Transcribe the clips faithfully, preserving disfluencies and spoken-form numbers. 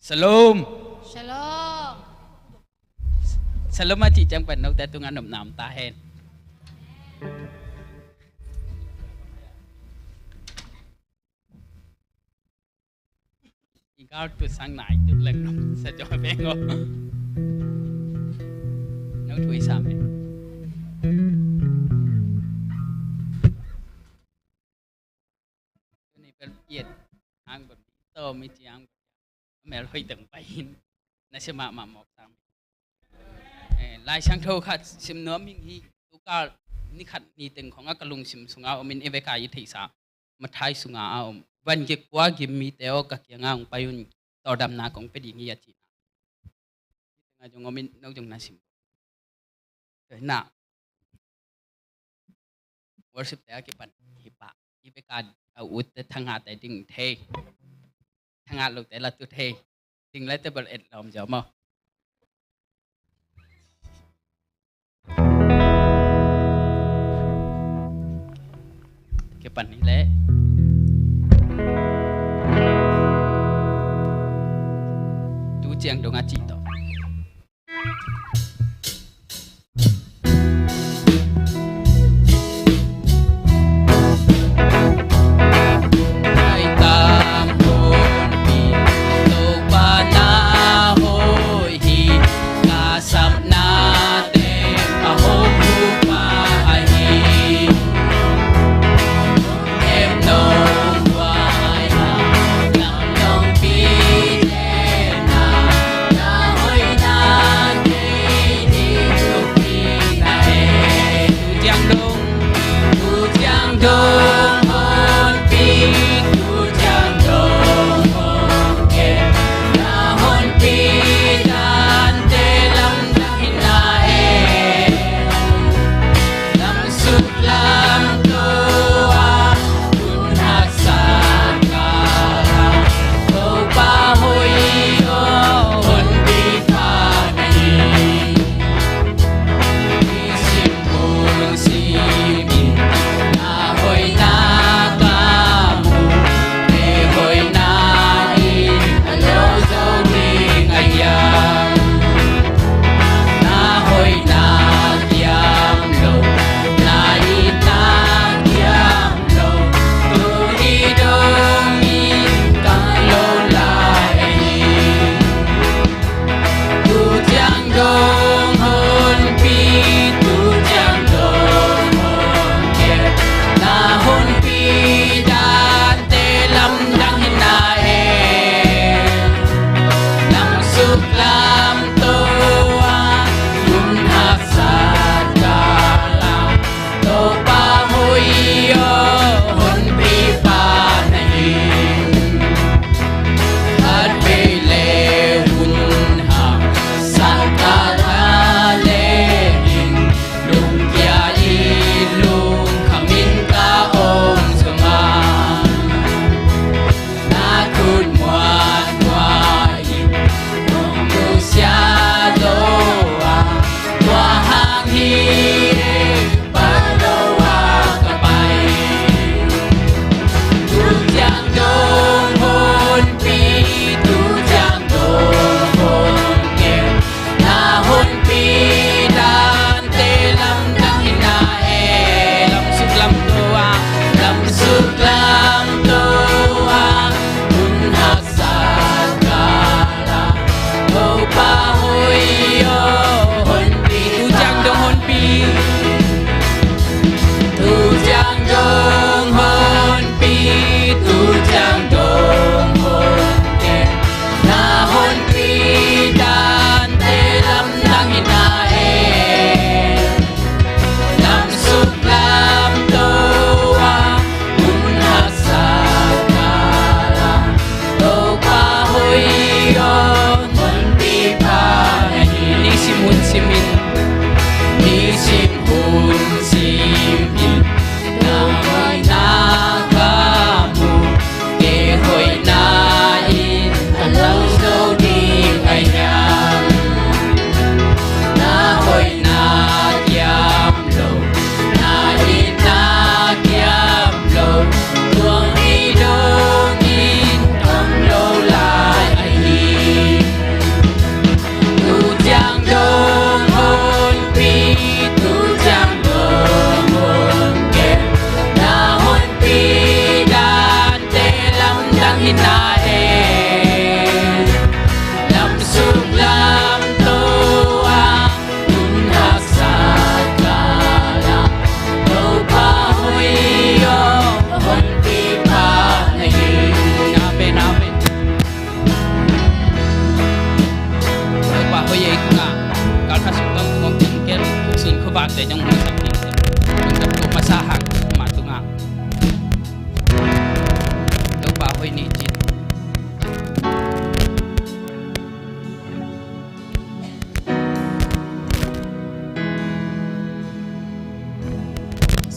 Shalom. Shalom. Shalom a cih ciang pen note tungah nopna om ta hen. I gal tu sang nai tu leng nom sa jo beng o. Nau tui sa me. Ni pel iet hang bem to mi ciang mel hoi teng pai in na sia mahmah mawk sang. Eh, Lai Siangtho khat sim nuam ing hi. Tukal ni khat ni teng khong a ka lungsim sunga om in i veka i theihsa Matthai sunga a om, van gik kua gim mite aw, ka kianga hong pai un, tawldamna kong pia ding hi a cihna. Nga jong om in no jong na sim. Na worship te a kipan hi pah. I veka a utte thangahte ding thei, thangah lote la tu thei. Ding le table et lawm zaw maw. Kipan hi leh tu ciang dong a cih tawh.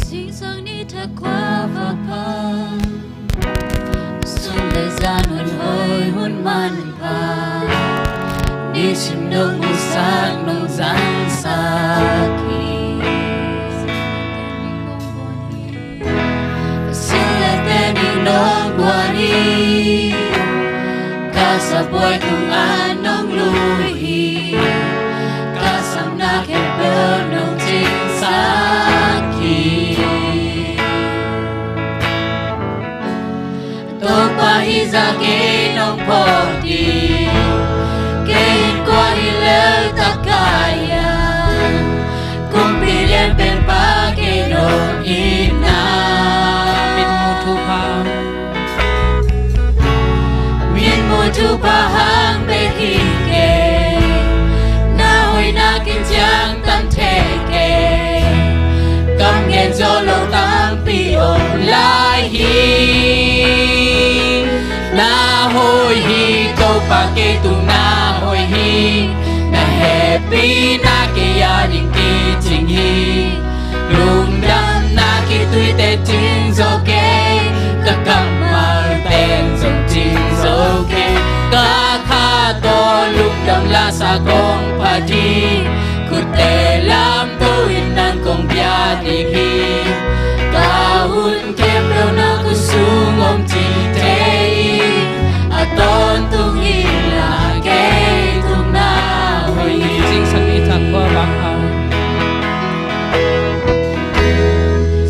Zingsang ni thakhua vak pha, sun le zan hun hoi hun manpha, nisim nong musak nong zangsak hi. Pasian lehte ning nong guan hi. Ka sabuai tungah nong lui hi. Ka samna khempeuh nong cingsak hi. Topa hih zah kei nong phawk hi. Kei in kua hi lel tak ka hiam? Kumpi lianpen pa kei nong hi na. Min mu thupha, min mu thupha hang bek hi kei. Na hoihna kin ciangtan thei kei. Kam gen zo lo tampi om lai hi. Na hoih hi, Topa kei tung na hoih hi. Na hehpihna kei a ding kicing hi. Lungdamna kituite cing zo kei. Ka kammalte zong cing zo kei. Ka kha tawh lungdam lasa kong phat hi. Khutte lamto in nang kong pia ding hi. Ka hun khempeuh na khut sung om ci thei hi. A tawntung in na kei tung na hoih hi. Zingsang ni thakhua vak pha,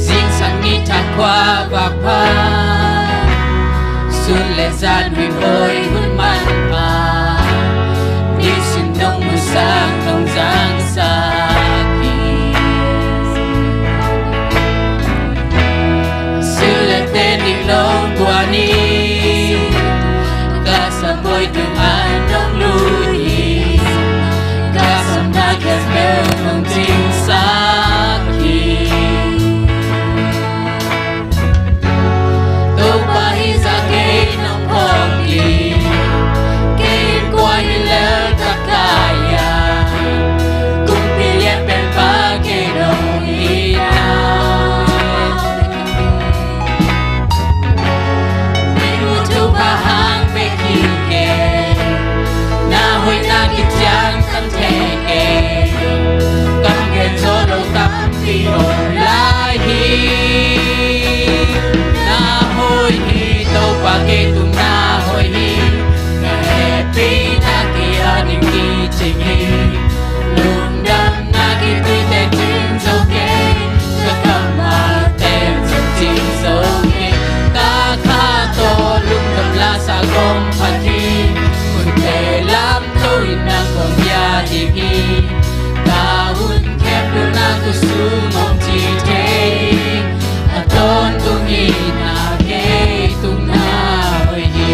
zingsang ni thakhua vak pha, sun le zan hun hoi hun manpha, nisim nong musak nong zangsak hi. Pasian lehte ning nong guan hi. Ka sabuai tungah nong lui hi. Ka samna khempeuh nong cingsak hi. Topa hih zah kei nong phawk hi. Kei in kua hi lel tak ka hiam? Kumpi lianpen pa kei nong hi na. Min mu thupha hang bek hi kei. Na hoihna kin ciangtan thei kei. Kam gen zo lo tampi om lai hi. Na hoih hi, Topa kei tung na hoih hi. Na hehpihna kei a ding kicing hi. Lungdamna kituite cing zo kei. Ka kammalte zong cing zo kei. Ka kha tawh lungdam lasa kong phat hi. Khutte lamto in nang kong pia ding hi. Ka hun khempeuh na khut sung om ci thei hi. A tawntung in na kei tung na hoih hi.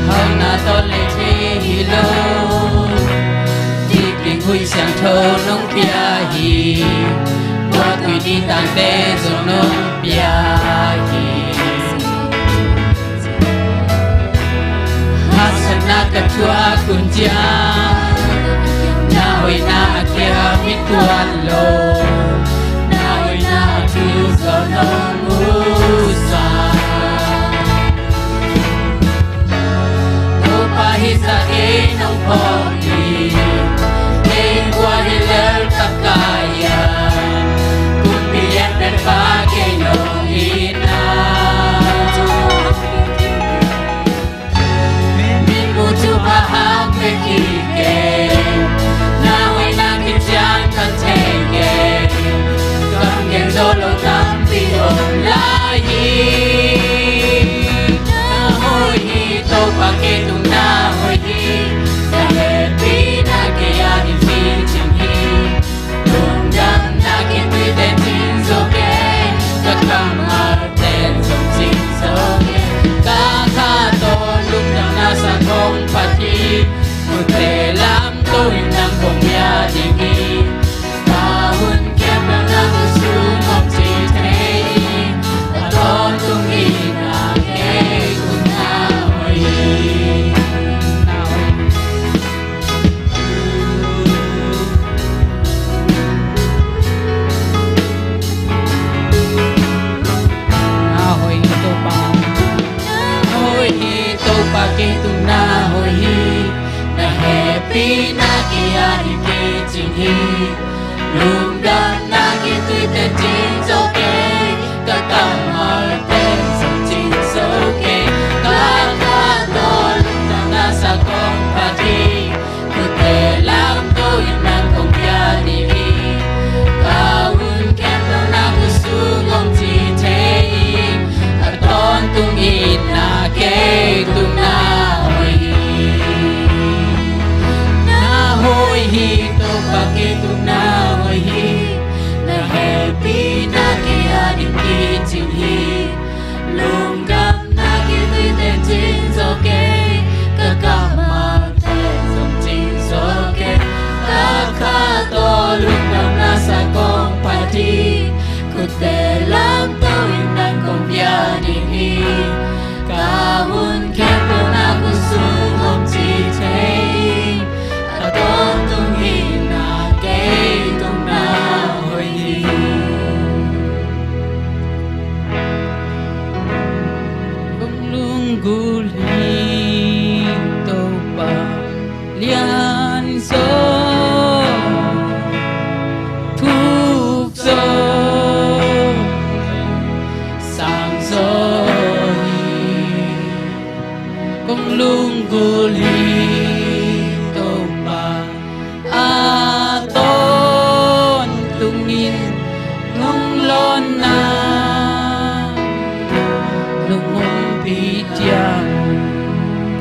Hauhna tawh lei thei hi lo, dikding huih siangtho nong pia hi. Tua tui nitangte zong nong pia hi. Haksatna ka thuak hun ciang, na hoihna a kiam hi tuan lo. Na hoihna a thu zong nong musak. Topa hih zah kei nong phawk hi. Kei in kua hi lel tak ka hiam? Kumpi lianpen pa kei nong hi na. Min mu thupha hang bek hi kei. Na hoihna kin ciangtan thei kei. Kam gen zo lo tampi om lai hi. Na hoih hi, Topa kei tung na hoih hi. Na hehpihna kei a ding kicing hi. Lungdamna kituite cing zo kei. Ka kammalte zong cing zo kei. Ka kha tawh lungdam lasa kong phat hi. Khutte lamto in nang kong pia ding hi. Ka hun khempeuh na khut sung om ci thei hi.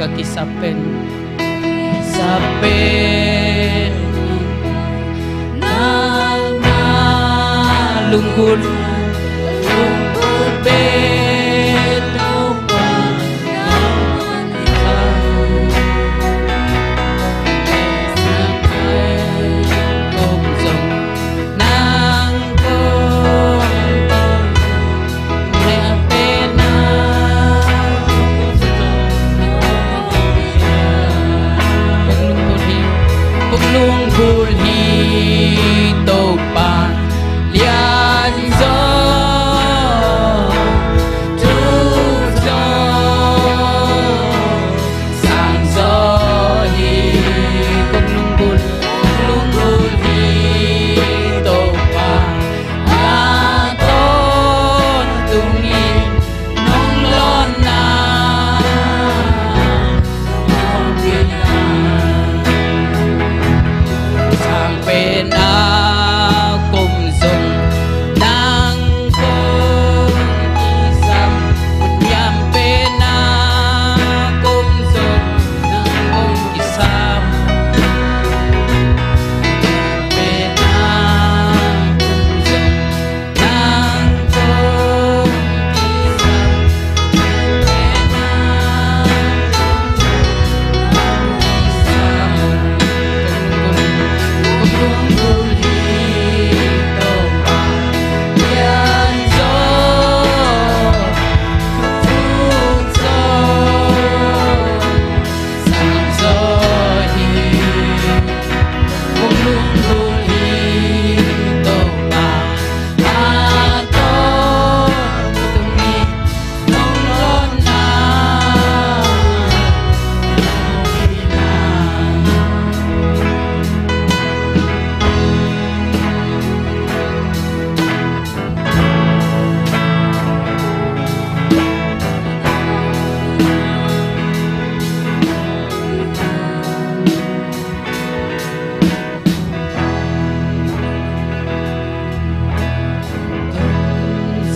Kisap pen, kisap pen nangma lunggulh, lunggulh bek Topa, nangma lunggulh. Kong zong nang kong Nong lawhna sang pen a kum zong nang kong kisam, niam pen a kum zong nang kong kisam, pen a kum zong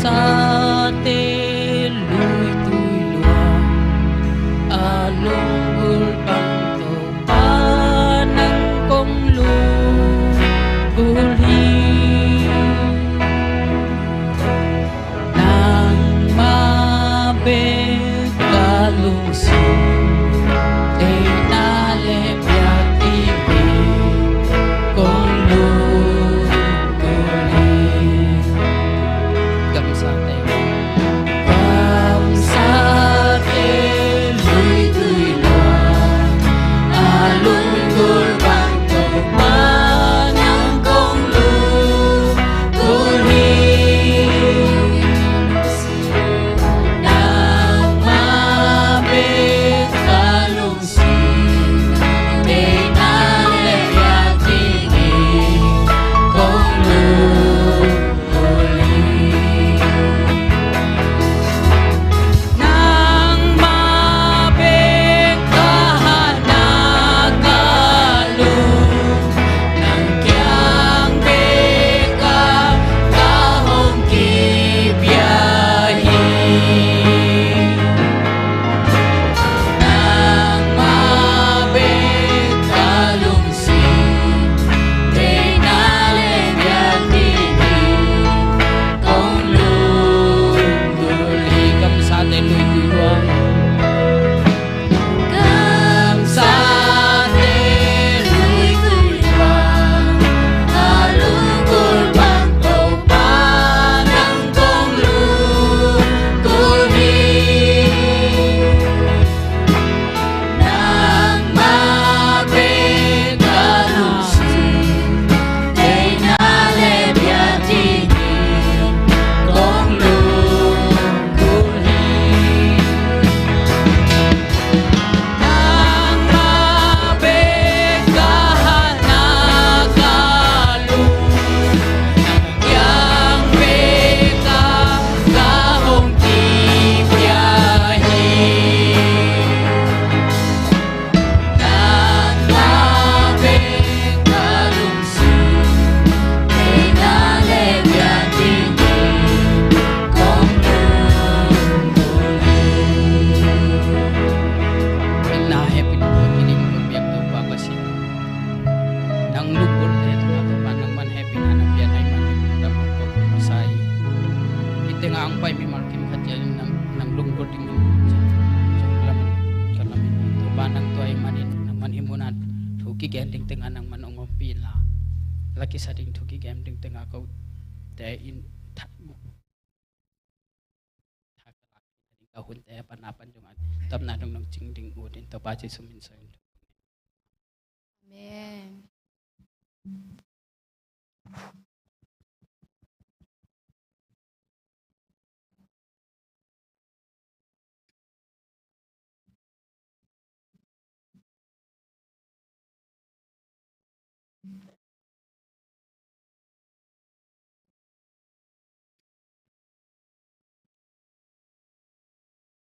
Sate luitui luang a lunggulh bang Topa nang kong lunggulh hi. Nangmah bek ka lungsim, deihna le biakinn kong lunggulh hi. Gamsate, gamsate luitui luang a lunggulh bang Topa nang kong lunggulh hi. Nangmah bek ka lungsim, deihna le biakinn kong lunggulh hi. Nga ang pai mimal kim khat ciangin nang, nang lungdul dingin ciang, ciang lamin, ka lamin. Topa nang tua ih manin nangman ih munah thu kigen ding tengah nangman hong ompih inla, la kisa ding thu kigen ding tengah kote in thak, thak ka hunte a pan a pan zong a tamna dong nong cing ding ut in Topa Jesu min suang in. Amen.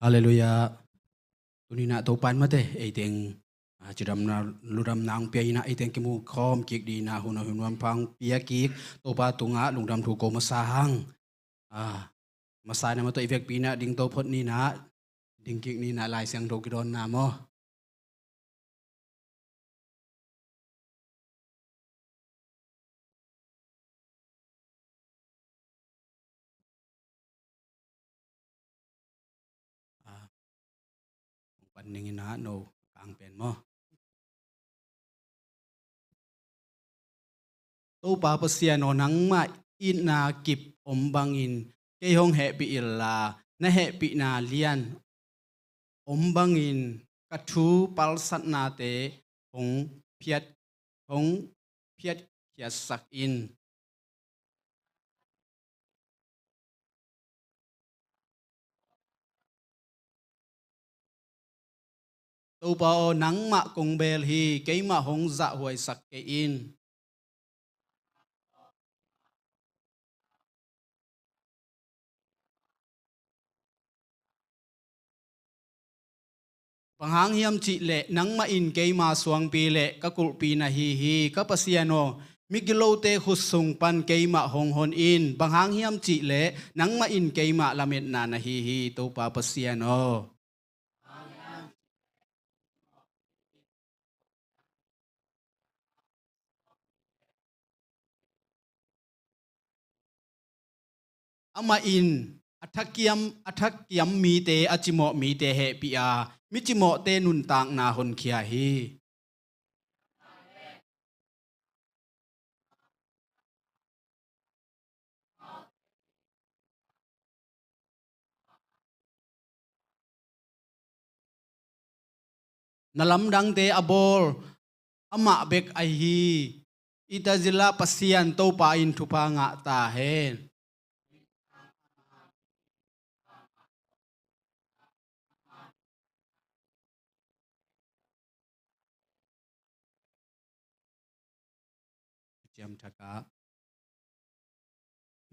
Halleluiah. Tuni nah Topa in mate, ei teng, ah, cidamna, ludamna hong pia in ah, ei teng kimu khawm kik ding in ah, hun a hun nuam pha hong pia kik Topa tungah lungdam thu ko masa hang. Ah, masa in ah mate, i vekpi in ah ding to phot ni in ah, ding kik ni in ah, Lai Siangtho kidawnna maw. Ah, hong pan ning in ah, no, kang pen maw. Topa Pasian aw, nangmah itna kip om bangin kei hong hehpih inla, na hehpihna lian om bangin ka thu palsatnate hong phiat, hong phiatkhiatsak in. Topa aw, nangmah kong bel hi, keimah hong zahhuaisak kei in. Bang hang hiam cih leh nangmah in keima suangpi le ka kulhpi na hi hi. Ka Pasian aw, migilote khut sung pan keimah hong hon in. Bang hang hiam cih leh nangmah in keima lametna na hi hi, Topa Pasian aw. Amah in a thakiam, a thakiam mite, a cimawh mite hehpih a, mi cimawhte nuntakna honkhia hi. Na lamdangte a bawl amah bek ahi Itazila Pasian Topa in thupha ngah ta hen. Ciamthakah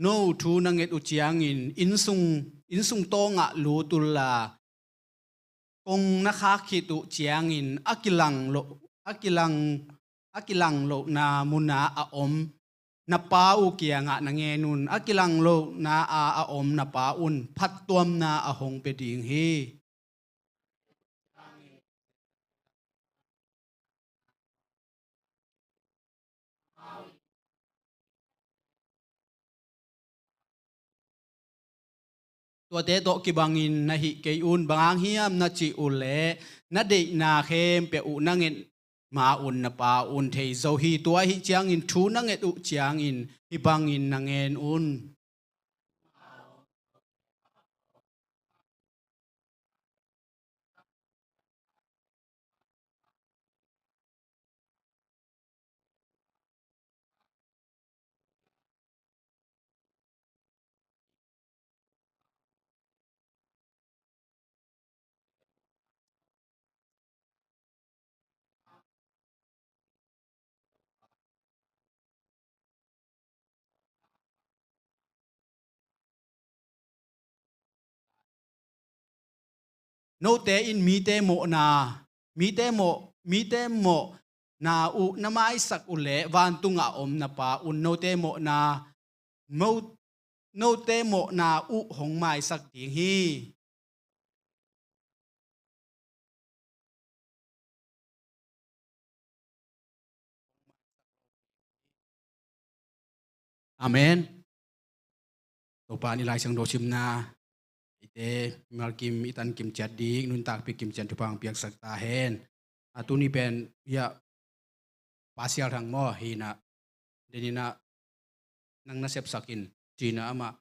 no thu na nget uh ciangin innsung, innsung tawngah lut unla, kong na khak khit uh ciangin a kilang loh, a kilang, a kilang lohna munah a om na pa uh kiangah na ngen un. A kilang lohna ah a om na pa un phattuamna a hong pia ding hi. Tuate tawh kibangin na hih kei un. Bang hang hiam na cih uh leh, na deihna khempeuh uh na nget ma un na pa un thei zo hi. Tua ahih ciangin thu na nget uh ciangin hih bangin na ngen un. Note in mite mawhna, mite mawh, mite mawhna uh na maisak uh leh vantungah a om na pa un note mawhna, mo-, note mawhna uh hong maisak ding hi. Amen. Topa in i Lai Siangtho simna, eite mimal kim i tan kim ciat ding, nuntakpih kim ciat thupha hong piaksak ta hen. A, tuni pen hiah Pasial Thang maw, hi inah, den inah, nang na sepsak in, ci inah amah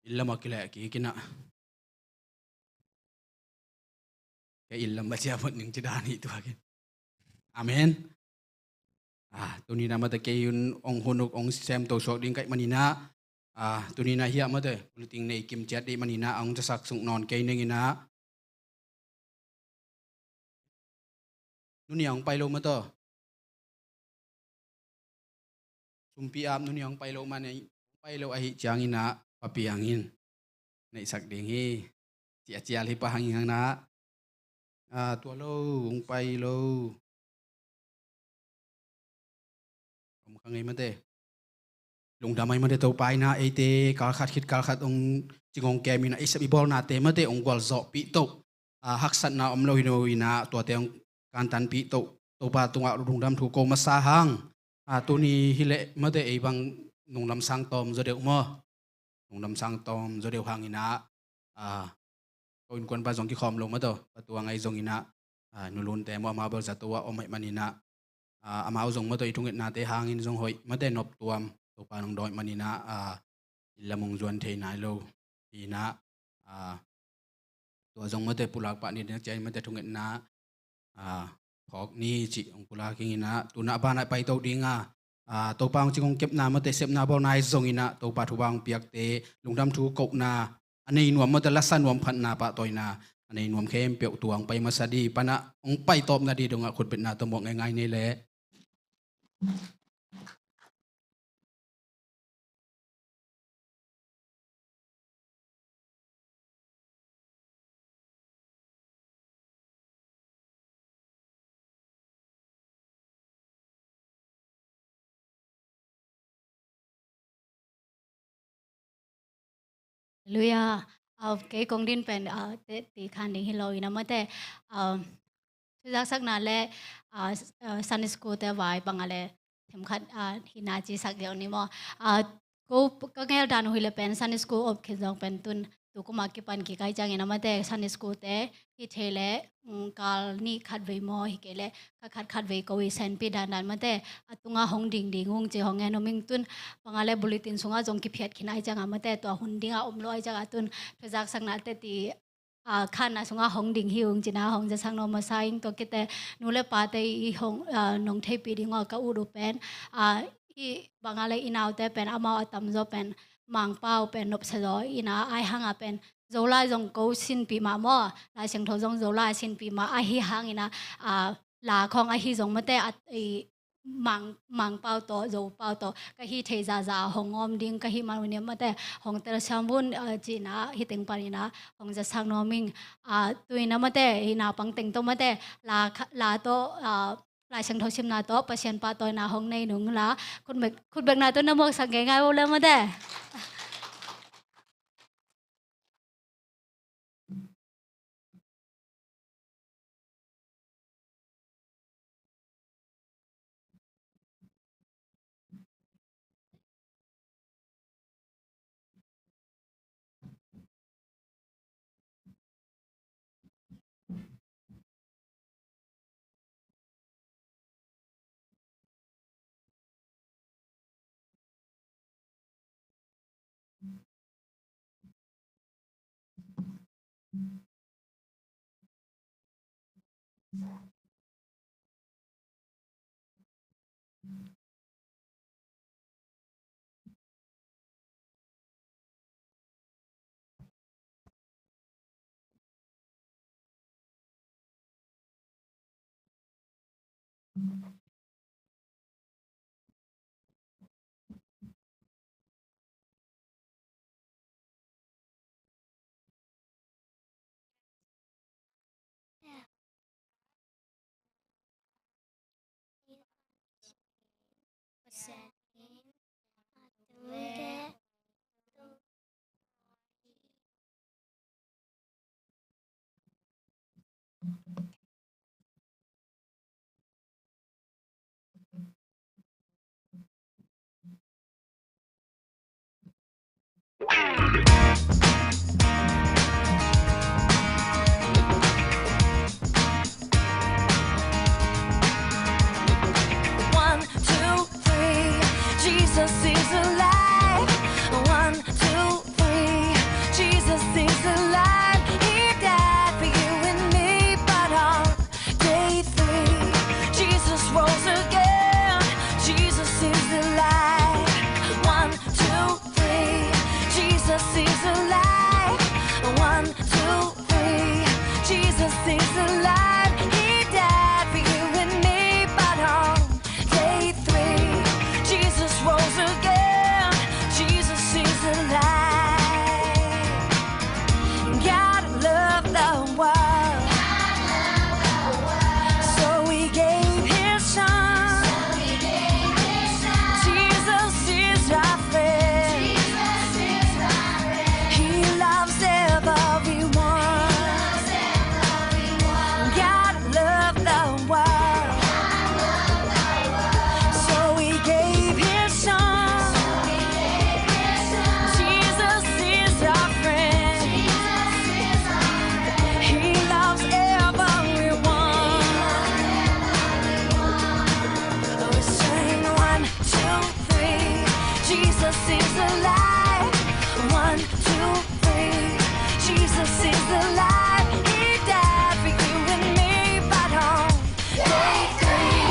inn lamah kileh kik inah, kei inn lam mah cia phot ning ci dan hi tuak in. Amen. A, tuni inah mate kei un hong hun uk hong semto suak ding ka hih man inah, a, tuni inah hiah mate, bulletin nei kim ciat ding man inah, hong zasak suk nawn kei ning inah. Nuni a hong pai lo mate aw. Sumpi ap nuni a hong pai lo man, hong pai lo ahih ciang inah, Pa Piang in neihsak ding hi. Ci a cial hi pah hang inah. A, tua lo, hong pai lo. Om kha ngei mate. Lungdam ai mate Topa inah, eite kalkhat khit kalkhat hong cing hong kem inah, i sep i bawlnate mate hong gualzawhpih toh. A, haksatna om lo hi lo inah, tuate hong kantanpih toh. Topa tungah lungdam thu ko masa hang. A, tuni hileh mate ei bang lungdam sang tawm zaw deuh maw. Lungdam sang tawm zaw deuh hang inah, a, ko innkuanpa zong kikhawm lo mate aw, Pa Tuang ai zong inah, a, nulunte maw, amau bel zato ah om ahih man inah, a, amau zong mate aw i thungetnate hangin zong hoih mate, noptuam Topa in hong dawih man inah, a, inn lam hong zuan thei nai lo hi inah, a, tua zong mate pulak pah ni ding a ciang in mate thungetna, a, phawk ni cih hong pulak ing inah, tu-in a banah paito ding a, a, Topa hong cing hong kepna mate sepna bawlna hi zong inah, Topa thupha hong piakte lungdam thu kohna a nei nuam mate, lasa nuam, phatna pahtawina a nei nuam khempeuh tua hong pai masa ding, panah hong pai tawpna ding dongah khutbetna tawh muak ngeingai ni leh. Halleluiah. A, kei kong din pen, a, te, ti khan ding hi lo inah mate, a, thuzaksakna le, a, s-, a, Sunday school te vai bang a le themkhat, a, hina cisak deuh ni maw. A, ko ka ngel dan uh hileh pen Sunday school op khin zong pen tun tu kum a kipan kik ai ciang inah mate Sunday school te hi thei leh, mm, kal nih khatvei maw, hi kei leh kha khat khatvei ko i senpih dandan mate, a tungah hong ding ding ung ci hong ngen om ing. Tun bang a le bulletin sungah zong kiphiat khin ai ciangah mate, tua hun dingah om lo ai ciangah tun thuzaksakna te ti, a, khanna sungah hong ding hi ung ci inah hong zasak nuam masa ing. Tua khit teh nu le pate i hong, a, nong theihpih ding uh a ka ut uh pen, a, i bang a le i naute pen amau a tamzaw pen Mangpau pen nopsa zaw inah, ai hangah pen Zolai zong ko sinpih mah maw, Lai Siangtho zong Zolai sinpih mah ahi hang inah, a, la khawng ahi zong mate, a, i, Mang, Mangpau tawh, Zopau tawh ka hi thei zaza hong om ding ka hih man uh inah mate hong telsiam un, a, ci inah hih teng pan inah hong zasak nuam ing. A, tu inah mate i naupang teng tawh mate la kha-, la tawh, a, Lai Siangtho simna tawh Pasian pahtawina hong nei nung la, khutbek, khutbekna tawh na muaksak ngeingai uh le mate. One, two, three, Jesus is alive. One, two, three, Jesus is alive. He died for you and me, but on day three, Jesus rose again. Jesus is alive. One, two, three, Jesus is alive. One, two, three, Jesus is alive. He died for you and me, but on day three, Jesus rose again. Jesus is alive. God loved the world, so he gave his son. Jesus is our friend. He loves everyone. God loved the world, so he gave his son. Jesus is our friend. He loves everyone. Oh, sing one, two, three. Jesus is alive. One, two, three. Jesus is alive. He died for you and me, but on day three,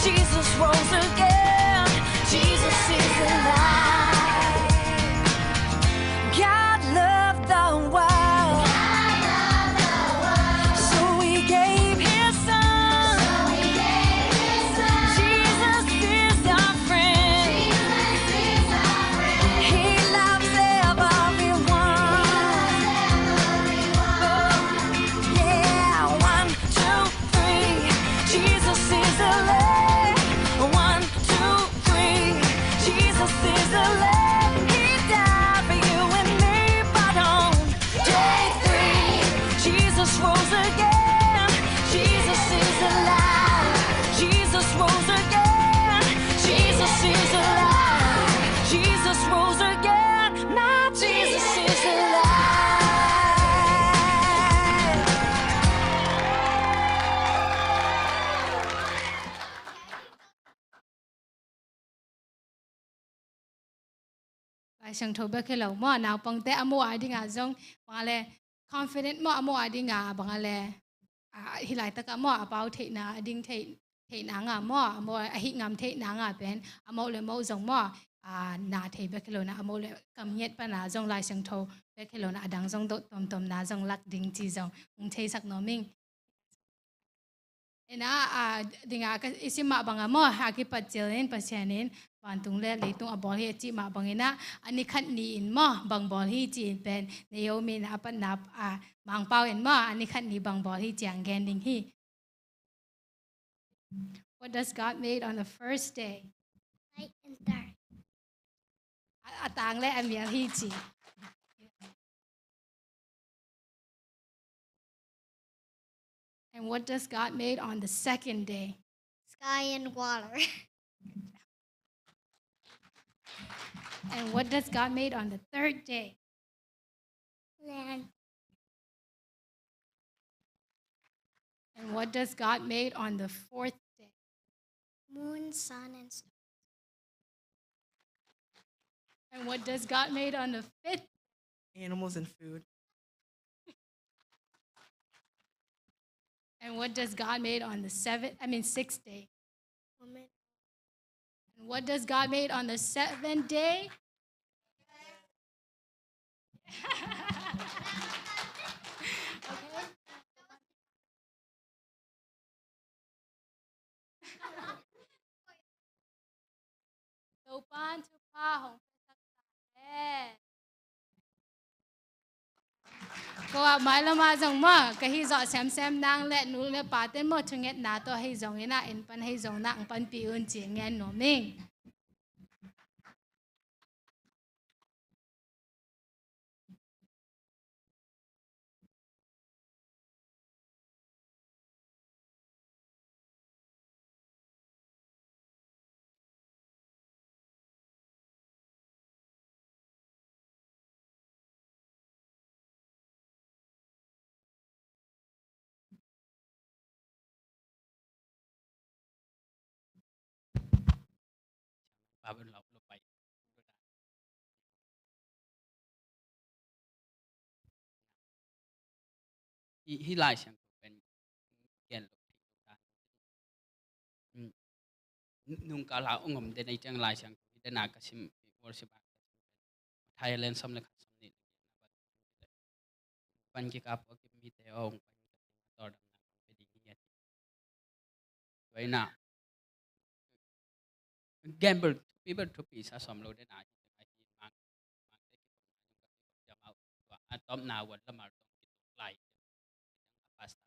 Jesus rose again. Jesus is alive. God loved the world, so he gave his son. Jesus is our friend. He loves everyone. Yeah, one, two, three. Jesus is alive. One, two, three. Jesus is alive. He died for you and me, but on day three, Jesus rose again. Jesus is alive. Jesus rose again. Jesus is alive. Jesus rose again. My Jesus is alive. Lai Siangtho bek hi lo maw, naupangte a mawh a dingah zong bang a le confident maw, a mawh a dingah bang a le, ah, hih laitakah maw, a pau theihna, a ding theih, theihna ngah maw, a mawh a hih ngam theihna ngah pen a mawh le mawh zong maw, ah, na thei bek hi lo na, a mawh le kam ngiat pana zong Lai Siangtho bek hi lo na, a dang zong dot tomtomna zong lak ding ci zong hong theisak nuam ing. Ina, a, dinga ka, i sim mah banga maw, a kipat cilin Pasian in vantung le leitung a bawl hi a cih mah bangina, a ni khat ni in maw, bang bawl hi ci-in pen Naomi in a patna, a, Mangpau in maw, a ni khat ni bang bawl hi ci-a gen ding hi. What does God made on the first day? Light and dark. A, a tang le a mial hi ci. And what does God made on the second day? Sky and water. And what does God made on the third day? Land. And what does God made on the fourth day? Moon, sun, and stars. And what does God made on the fifth? Animals and food. And what does God made on the seventh, I mean, sixth day? Woman. And what does God made on the seventh day? Okay. Topa'n thupha hong piaksak ta hen. Ko a mailama zong maw, ka hih zawh semsem nang le nu le paten maw, thungetna tawh hei zongin ah, en pan hei zongin ah, ang panpih un ci ngen nuam ing. pa bel lau lo pai. Hih, hih Lai Siangtho pen gen lo thei lo dan. Nungkal a ong om den ei ciang Lai Siangtho hi den a ka sim, worship a ka sim pen Matthai a lian sawm le khat, sawm nih le giat na pan, pan kikap a kip mite aw, hong pai in, ka tawldamna kong pia ding hi, a ci. Tua in ah gamble thupi bel thupi sa sawm lo den a hi, a hi mang, mangte kipawlna zong ka kipawlna zong, tua a tawpna wan lamar tawng kituk lai, a pasta,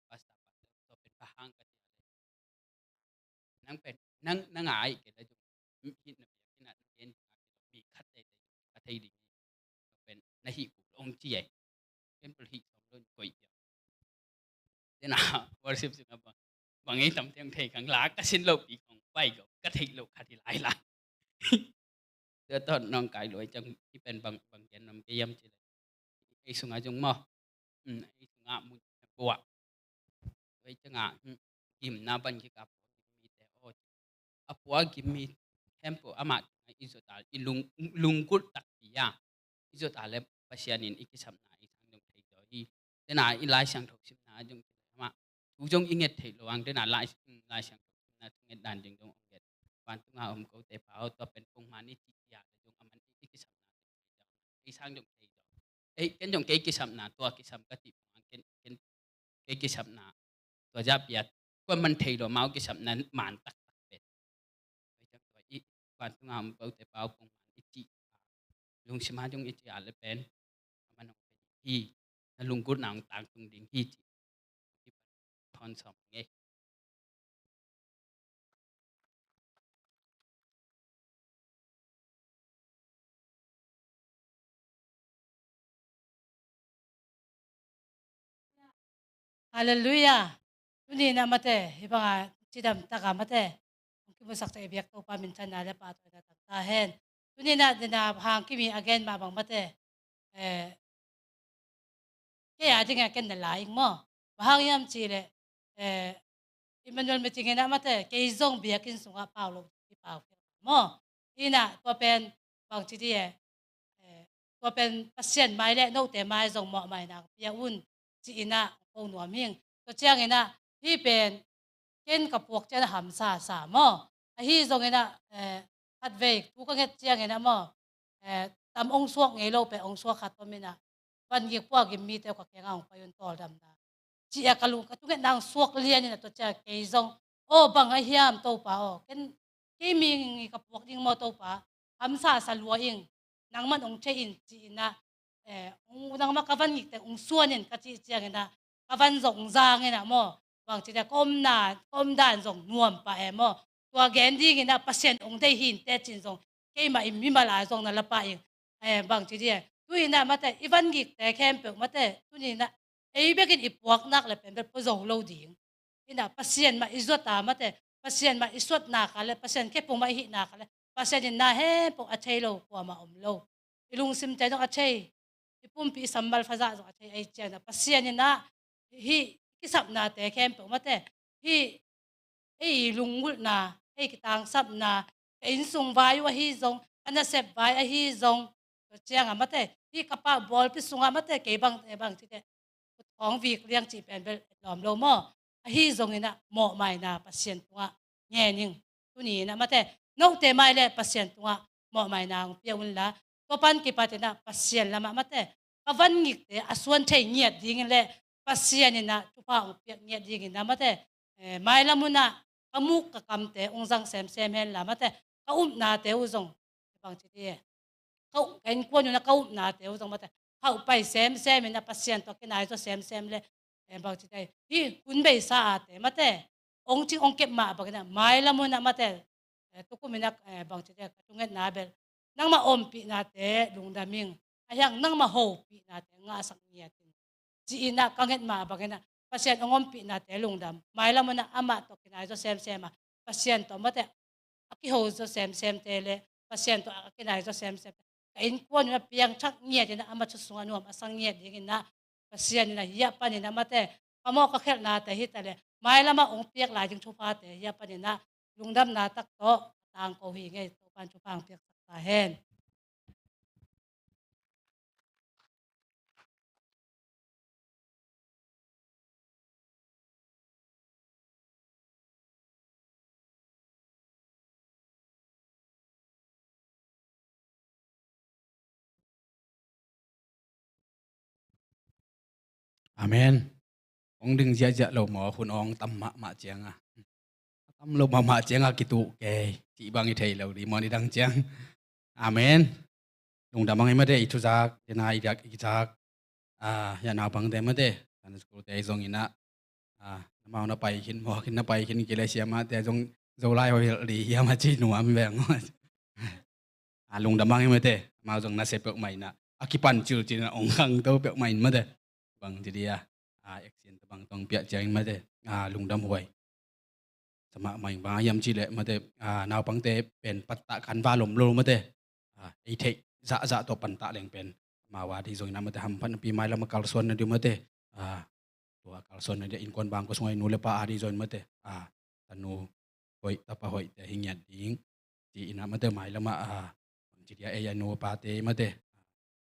pasta, pasta, tua pen pahang ka ci a le. Nang pen, nang, nang a ai kei la zong, hih na biak, hih na gen, mi khat tete ka thei ding hi. Tua pen na hih kul ong ci ai. Ken pul hih sawm lo in koih piak. Tena worship sungah bang, bang ei tam thei, thei kang la ka sin lo pi kong pai ko, ka thei lo khat hi lai la. Tua tawh nong kai lo ei ciang, hih pen bang, bang gen nuam kei hiam ci le, ei sungah zong maw, ei sungah mun buah. Tua ei ciangah gimna pan kikap mite aw, a pua gim mi khempeuh amah tungah i zuat a, i lung, lunggulh takpi a i zuat a le Pasian in i kisapna i sang zong thei zaw hi. Tena i Lai Siangtho simna zong amah thu zong i nget theih lo ang, tena Lai, Lai Siangtho simna thu nget dan ding zong ong nget. Vantunga om kote pa aw, tua pen pongman i cih a le zong aman i kisapna i sang zong thei zaw. Ei, ken zong kei kisapna tua kisam ka cih pongman, ken, ken kei kisapna tua zah piat, kua man thei lo amau kisapna man taktak pen. Tua i vantunga om kote pa aw, pongman i cih, lungsima zong i cih a le pen aman ong thei hi, na lunggulhna ong tangtung ding hi ci. Thon sawm ngei. Halleluiah. Tuni in ah mate, hih banga cidam taka mate, hong kimusak ta i biak Topa minthanna le pahtawina tang ta hen. Tuni in ah dena hang kimi a gen mah bang mate, eh, kei a dingin ken na la ing maw. Bang hang hiam cih leh, eh, Emmanuel meeting in ah mate, kei zong biakinn sungah pau lo i pau kei maw. Hi in ah tua pen bang ci dih e, eh, tua pen Pasian mai le note mai zong mawhmaina pia un ci in ah ko nuam ing. Tua ciangin ah hih pen ken ka puak ciang a hamsa sa maw. Ahi zongin ah, eh, khatvei thu ka nget ciangin ah maw, eh, tam ong suak ngei lo pen ong suak khat om in ah, van gik pua gim mite ka kiangah ong pai un tawldamna ci a ka lung ka thungetna ong suak lian in ah, tua ciang kei zong, aw bang a hiam Topa aw, ken kei mi ngi ka puak ding maw Topa, hamsa sa lua ing, nangman ong thei in ci in ah, eh, ong, nangmah ka van ngikte ong suan in ka cih ciangin ah, ka van zong zang in ah maw, bang ci dih e, ka omna, ka omdan zong nuam pah e maw. Tua gen dingin ah Pasian ong deih hi inteh ci in zong keimah i mimal a zong na la pah ing, eh, bang ci dih e. Tu in ah mate, i van ngikte khempeuh mate, tuni in ah ei bekin i puak nak le pen bel pua zo lo ding. In ah Pasian mah i zuat a mate, Pasian mah i suat nak a le, Pasian khephung mah i hih nak a le, Pasian in na hempeuh a thei lo kuamah om lo. I lungsimte zong a thei, i pumpi i sammal fazah zong a thei, ei ciang ah Pasian in ah hih i kisapnate khempeuh mate, hih ei lunggulhna, ei kitangsapna, ka innsung vai uh ahi zong, ka nasep vai ahi zong, tua ciang ah mate, hih ka pau bawlpi sungah mate, kei bang, eh, bang ci teh, khut khawng vik liang cih pen bel lawm lo maw. Ahi zongin ah mawhmaina Pasian tungah ngen ing. Tuni in ah mate, note mai le Pasian tungah mawhmaina hong pia un la, tua pan kipat in ah Pasian lamah mate, ka van ngikte a suan thei ngiat dingin le Pasian in ah thupha hong piak ngiat dingin ah mate, eh, mailam un ah ka muk ka kamte hong zang semsem hen la mate, ka upnate uh zong, bang ci dih e, ka, ka innkuan un ah ka upnate uh zong mate, hauh pai semsem in ah Pasian tawh kinai zaw semsem le, eh, bang ci dih e, hih hun beisa ate mate, ong cing ong kep mah bangin ah mailam un ah mate, eh, tukum in ah, eh, bang ci dih e, ka thungetna bel, nangmah ompihnate lungdam ing, a hiang nangmah hopihnate ngahsak ngiat ing ci in ah ka nget mah bangin ah Pasian ong ompihnate lungdam. Mailam un ah amah tawh kinai zaw semsem a, Pasian tawh mate a kiho zaw semsemte le Pasian tawh a kinai zaw semsem, ka innkuan un ah piangthak ngiat in ah ama thu sungah nuam a sang ngiat dingin ah Pasian in ah hiah panin ah mate, ka mawh ka khelhnate hi ta le, mailamah ong piak lai ding thuphate hiah panin ah lungdamna tak tawh ang ko hi ngei, Topan thupha piaksak ta hen. Amen. Hong ding ziahziah lo maw, hun hong tam mahmah cianga, a tam lo mahmah cianga kituh kei cih bang i thei lo dih maw, nidang ciang. Amen. Lungdam ang i mate, i thuzak, tena i dak i zak, a, ya naupangte mate, Sunday school te i zong inah, a, amau na pai khin, mawk in na pai khin kile, siamate zong Zolai hoih hilh dih hiam a ci nuam veng. A, lungdam ang i mate, amau zong nasia peuhmah inah, a kipan cilcil inah hong khangto peuhmah in mate. Bang ci dih a, a, action tabang tong piah ciangin mate, a, lungdam huai. Samah maing bang a hiam cih leh mate, a, naupangte pen pattah kan va lom lo mate. A, ei theih zahzah tawh pantah leng pen amau a dih zong inah mate, hamphatna pi mailam a kalsuan na dih mate. A, tua kalsuan na dih innkuan bangkua sungah i nu le pa a dih zong in mate, a, tanu hoih tapa hoihte hi ngiat ding ci inah mate, mailam ah, a, bang ci dih a, ei a nu a pate mate,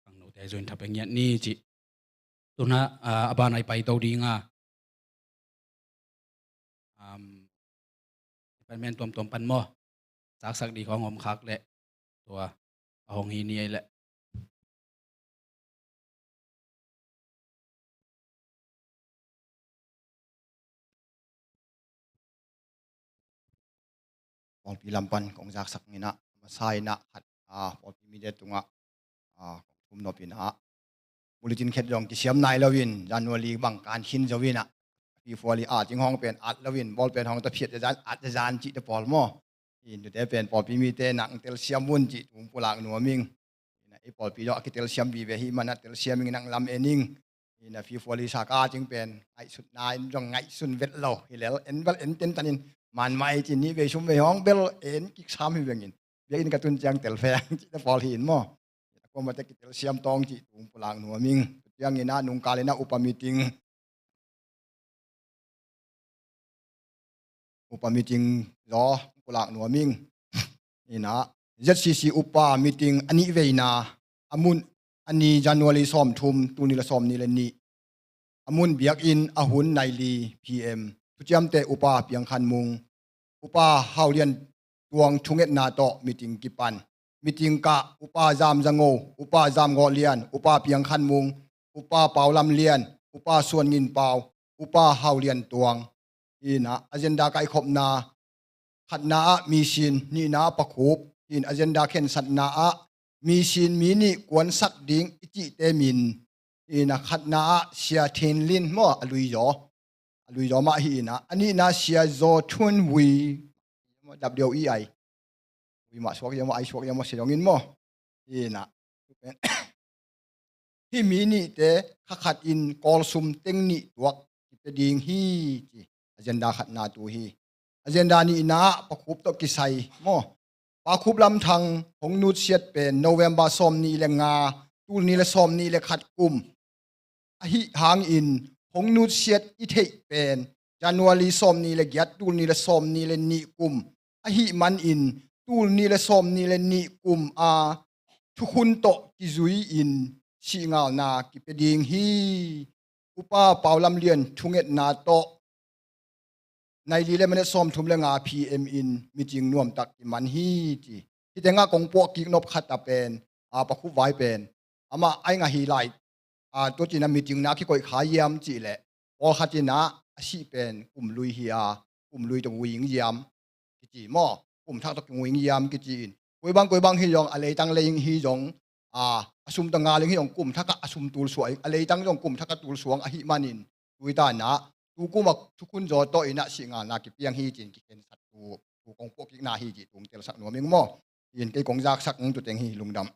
khangnote zong in tha pia ngiat ni ci. Tunah, a, a ban a i paito ding a, um, department tuamtuam pan maw, zaksak dih khawng om khak leh, tua a hong hi ni ei leh. Pawlpi lam pan kong zaksak inah, masa inah khat, a, pawlpi mite tungah, a, kong thum nop inah, bulletin khet zong kisiam nai loin January bang kan khin zo inah, February a ting hong pen at loin, ball pen hong ta phiat zazan, at zazan cihte pawl maw. In tute pen pawlpi mite nang telsiam un cih tung pulak nuam ing. Inah i pawlpi zong a kitelsiam vive hi manah telsiam ing, nang lam en ing. Inah February sa ka cing pen ngaihsutna in zong ngaihsun vet lo hi lel, en bel en tentan in, man mah ei ci, nih vei sum vei hong bel en kik sam hi vengin, biakinn ka tun ciang tel pheng cihte pawl hi in maw. A kuamate kitelsiam tawng cih tung pulak nuam ing. Ciang inah nungkal inah upa meeting, upa meeting zaw pulak nuam ing. Inah Z C C upa meeting a nih veina, a mun a ni January sawmthum, tul nih le sawmnih le nih. A mun biakinn, a hun nai li P M. Thuciamte upa Piang Khan Mung, upa Hau Lian Tuang thungetna tawh meeting kipan. Meeting kah upa Zam Za Ngo, upa Zam Ngawh Lian, upa Piang Khan Mung, upa Pau Lam Lian, upa Suan Ngin Pau, upa Hau Lian Tuang. Inah agenda kaihkhopna, khatna ah misin, nihna ah pakhup. In agenda khensatna ah misin mi nih kuansak ding i cihte min. Inah khatna ah Sia Thin Lin maw, a lui zaw, a lui zaw mah hi inah, a nihna Sia Zaw Thun Vui, W E I, vui mah suak ia maw, ai suak ia maw, si dongin maw. Inah hih mi nihte kha khat in Kawlsum teng nih tuak kipia ding hi ci. Agenda khatna tu hi. Agenda nihna ah pakhup tawh kisai maw, Pa Khup Lam Thang hong nutsiat pen November sawmnih le nga, tul nih le sawmnih le khat kum. Ahi hangin hong nutsiat i theih pen January sawmnih le giat, tul nih le sawmnih le nih kum. Ahi manin tul nih le sawmnih le nih kum a thukhun tawh kizui in sihngalna kipia ding hi. Upa Pau Lam Lian thungetna tawh nai li le minute sawmthum le nga P M in meeting nuamtak kiman hi ci. Hih tengah kong puah kik nop khat a pen, a, Pa Khup Vai pen, amah ai ngah hi lai, a, tua cina meeting na kikoih kha hiam cih leh, pawlkhat ina a sih pen kum lui hi a, kum lui tawh wing hiam kici maw, kum thak tawh kingwing hiam kici in, koi bang koi bang hi zong, a leitang lei hi zong, a, a sum tawh ngal hi zong, kum thakah a sum tul suah hi, a leitang zong kum thakah tul suang ahi manin, tui ta na, tu kum a thukhun zaw tawh ina sihngalna kipiang hi cin kikhensat tu, tu kong puah kikna hi ci tung telsak nuam ing maw. In kei kong zaksak ung tu teng hi, lungdam.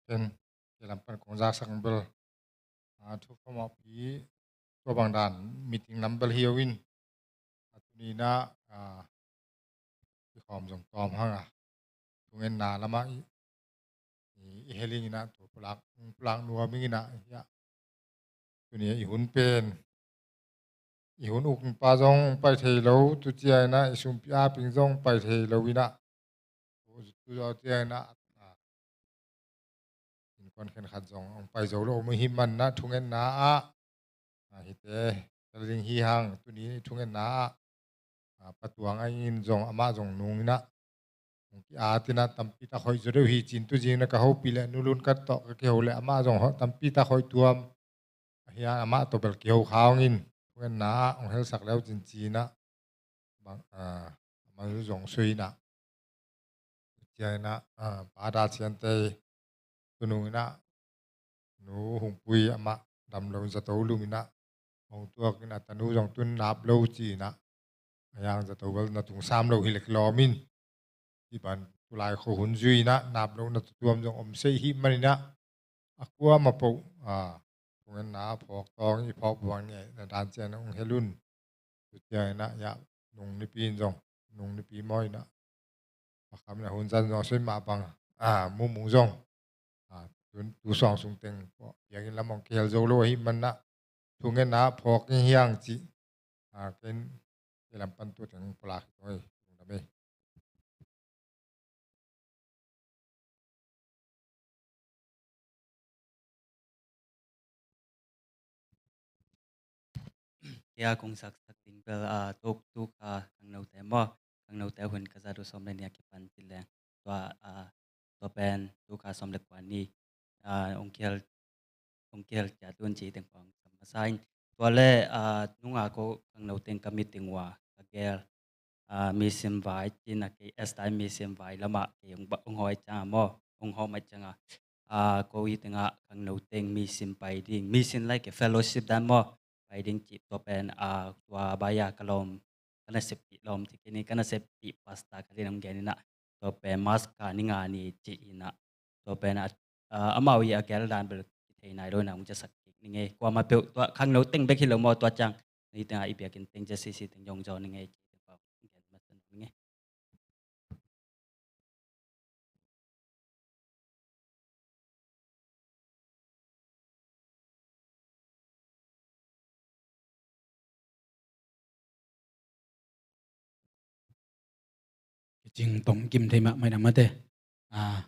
Ken, ken lam pan kong zaksak bel, a, thu phamawhpi tua bang dan meeting lam bel hi o in. A, tuni na, a, kikhawm zong tawm hang a, thungetna lamah i, i, i hel ing in ah, tua pulak, pulak nuam ing in ah, hiah tuni a i hun pen, i hun ukpa zong pai thei lo, tu ciang in ah i sumpi aping zong pai thei lo in ah, tu, tu zaw ciang in ah, a, innkuan khenkhat zong hong pai zo lo om ahih manin ah, thungetna ah, a, hihte tel ding hi hang. Tuni thungetna ah, a, Pa Tuang a in zong, amah zong nung in ah, hong ki-at in ah, tampi tak hoih zaw deuh hi ci-in, tu zing in ah ka hopih leh Nu Lun Kat tawh ka kiho leh amah zong ho-, tampi tak hoih tuam. Ahi hang amah tawh bel kiho kha ung in, thungetna ah hong helsak le uh cin ci-in ah, bang, a, amah zong sui in ah. Ciang in ah, a, Pa Da Cian Tei, tu nung in ah Nu Hung Pui, amah dam lo in zato lum in ah hong tuak in ah, a tanu zong tun nap lo ci in ah, a yang zato bel na tung sam lo hi leh kilawm in, ci ban tulai khua hun zui in ah nap lo na tuam zong om sei ahih manin ah, a kuamah peuh, a, thungetna phawk tawng i phawk buang ngeina dan ciang in ah hong hel un. Tu ciang in ah, hiah nung nipi in zong, nung nipi maw in ah, Pa Kham in ah hun zan zong a soi mah bang, a, Mung Mung zong, a, tu, tu suang sung teng biakinn lam hong kihel zo lo ahih manin ah, thungetna phawk ing hi hang ci, a, ken, kei lam pan tua teng pulak hi tung ei, lungdam ei. Kei a kong saksak ding bel, a, tu, tu kha khangnote maw, khangnote hun ka zat uh sawm le nih a kipan cih leng, tua, a, tua pen tu kha sawm le kua ni, a, hong kihel, hong kihel ciat un cih teng pawng sam masa in. Tua leh, a, nunga ko khangno teng ka meeting uh a ka gel, a, Mission vai cih in ah, kei S T I Mission vai lamah kei hong ba-, hong hawh ciang a maw, hong hawh mai ciang a, a, ko hi teng ah khangno teng mission pai ding, mission lai kei fellowship dan maw, pai ding cih, tua pen, a, tua bai a ka lawm, ka nasep pih lawm cih kei ni, ka nasep pih pastor khat in hong gen in ah, tua pen March kha ni nga ni cih in ah, tua pen a, a, amau i a gel dan bel kithei nai lo in ah hong ciahsak kik ning ei. Kuamah peuh, tua khangno teng bek hi lo maw, tua ciang ni teng ah i biakinn teng, J C C teng zong zaw ning ei, cih teng pau gen masa ning ei. Kicing tong kim thei mah mai na mate. A,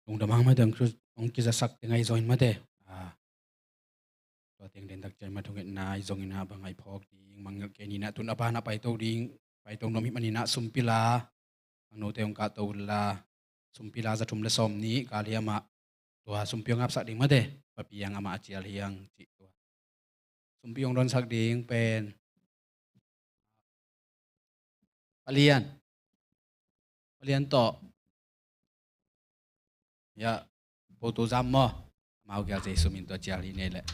lungdam hang mate, hong ki-, hong kizasak teng ahi zongin mate. A, tua teng den tak ciang mah thungetna ahi zongin ah bang a i phawk ding mangngilh kei ni in ah, tun a ban ah paito ding, paito nuam ahih manin ah sumpi la, khangnote hong kahto la, sumpi la za thum le sawm nih kal hiam ah, tua sumpi hong apsak ding mate, papi hang amah a cial hi hang cih tua. Sumpi hong donsak ding pen Palian. Palian tawh. Ya, Boto Zam maw. Amau kial Jesu min tawh cial hi nei leh.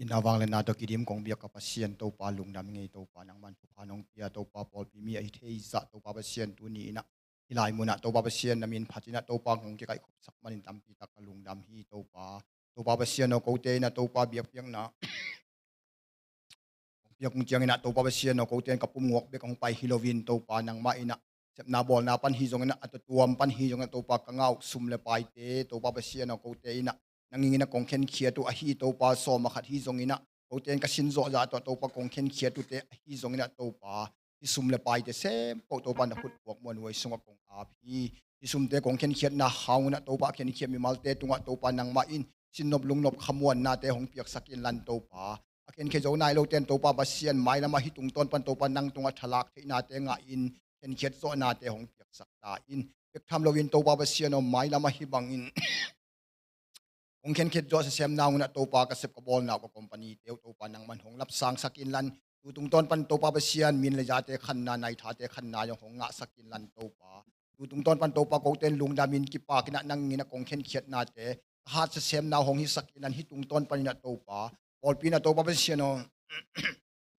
Inn ah vangliatna tawh kidim kong biak ka Pasian Topa, lungdam ing ei Topa, nangman thupha nong pia Topa, pawlpi mi ahi thei zah Topa Pasian, tuni in ah hih lai munah Topa Pasian na min phat in ah Topa hong kikaihkhopsak manin tampi tak ka lungdam hi Topa. Topa Pasian aw, kote in ah Topa biakpiakna hong piak hong ciangin ah Topa Pasian aw, kote in ka pum ngawk bek hong pai hi loin Topa, nangmah in ah sepna bawlna pan hi zongin ah, a tuamtuam pan hi zongin ah Topa, ka ngah uh sum le paite Topa Pasian aw, kote in ah nang in ah kong khenkhiat uh ahi Topa, sawm a khat hi zongin ah kote in ka sin zawh zah tawh Topa kong khenkhiat uhte ahi zongin ah Topa, hih sum le paite sempoh Topa na khut kuak muanhuai sungah kong ap hi. Hih sumte kong khenkhiatna hang un ah Topa, a khenkhiat mimalte tungah Topa nangmah in sinnop lungnop khamuannate hong piaksak inlan Topa, a khenkhiat zo nai lote in Topa Pasian mailamah hih tungtawn pan Topa nang tungah thalak theihnate ngah in khenkhiat zawhnate hong piaksak ta in. Bek tham loin Topa Pasian aw, mailamah hih bangin hong khenkhiat zawh siasemna hong un ah Topa, ka sep ka bawlna uh, ka company te uh Topa nangman hong lapsangsak inlan, tu tungtawn pan Topa Pasian min le zate khanna, naithate khanna zong hong ngahsak inlan Topa, tu tungtawn pan Topa kote in lungdam in kipak in ah nang in ah kong khenkhiatnate ka hat siasemna uh hong hisak inlan, hih tungtawn panin ah Topa, pawlpi in ah Topa Pasian aw,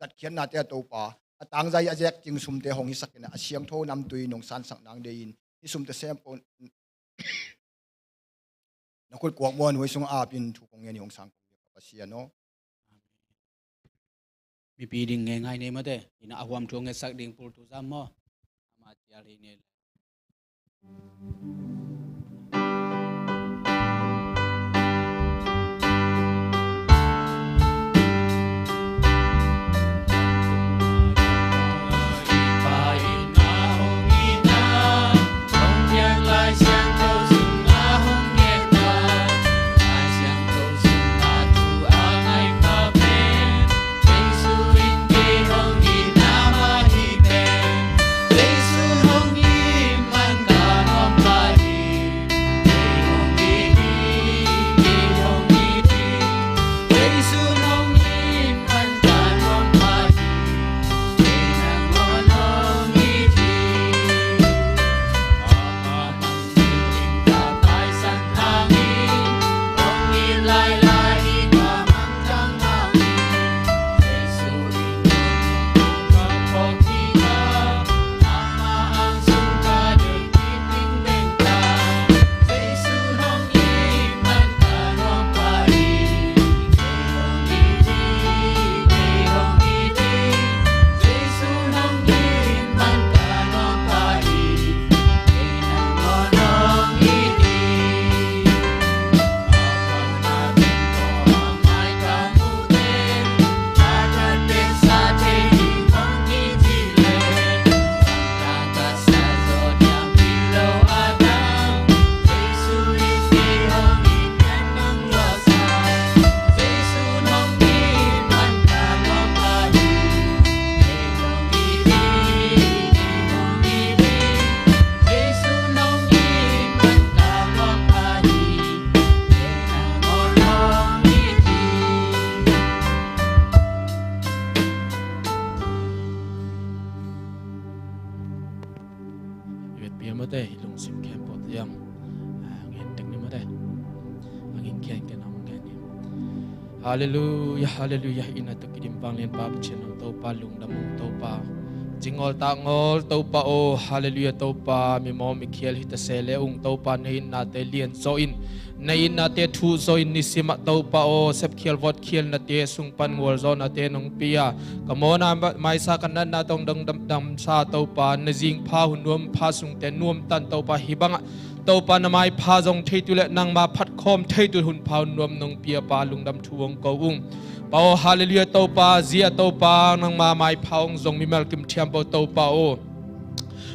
tatkhiatnate ah Topa, a tangzai a zek cing sumte hong hisak in ah, a siangtho namtui nong sansak nang dei in hih sumte sempoh na khut kuak muanhuai sungah ap in thu kong ngen hi hong sang kong biak ka Pasian aw. Mipi ding ngeingai nei mate, inn ah a huam thu hong ngetsak ding pultu zam maw? Ama tial hi nei le. I vetpi a mate, i lungsim khempeuh tiang, ah, ngen tek ni mate. A ngin khian ken a hong ngen ni. Halleluiah, halleluiah. Inn ah tawh kidim vanglian Pa Pathian aw, Topa lungdam ung Topa. Cingawl tangawl Topa aw, halleluiah Topa. Mimaw mikhial hi ta se le ung Topa, na itnate lian zawh in, na itnate thuh zawh in, nisim ah Topa aw, sepkhial votkhialnate sung pan gualzawhnate nong pia, ka mawhna ma-, maisa ka natna tawh dong dam, damsa Topa, na zingpha hun nuam pha sungte nuamtan Topa, hih bangah Topa na maipha zong theitu le nangma phatkhawm theitu hun pha hun nuam nong pia Pa, lungdam thu hong ko ung. Pa aw, halleluiah Topa, zia Topa nangma maipha hong zong mimal kim thiampo Topa aw.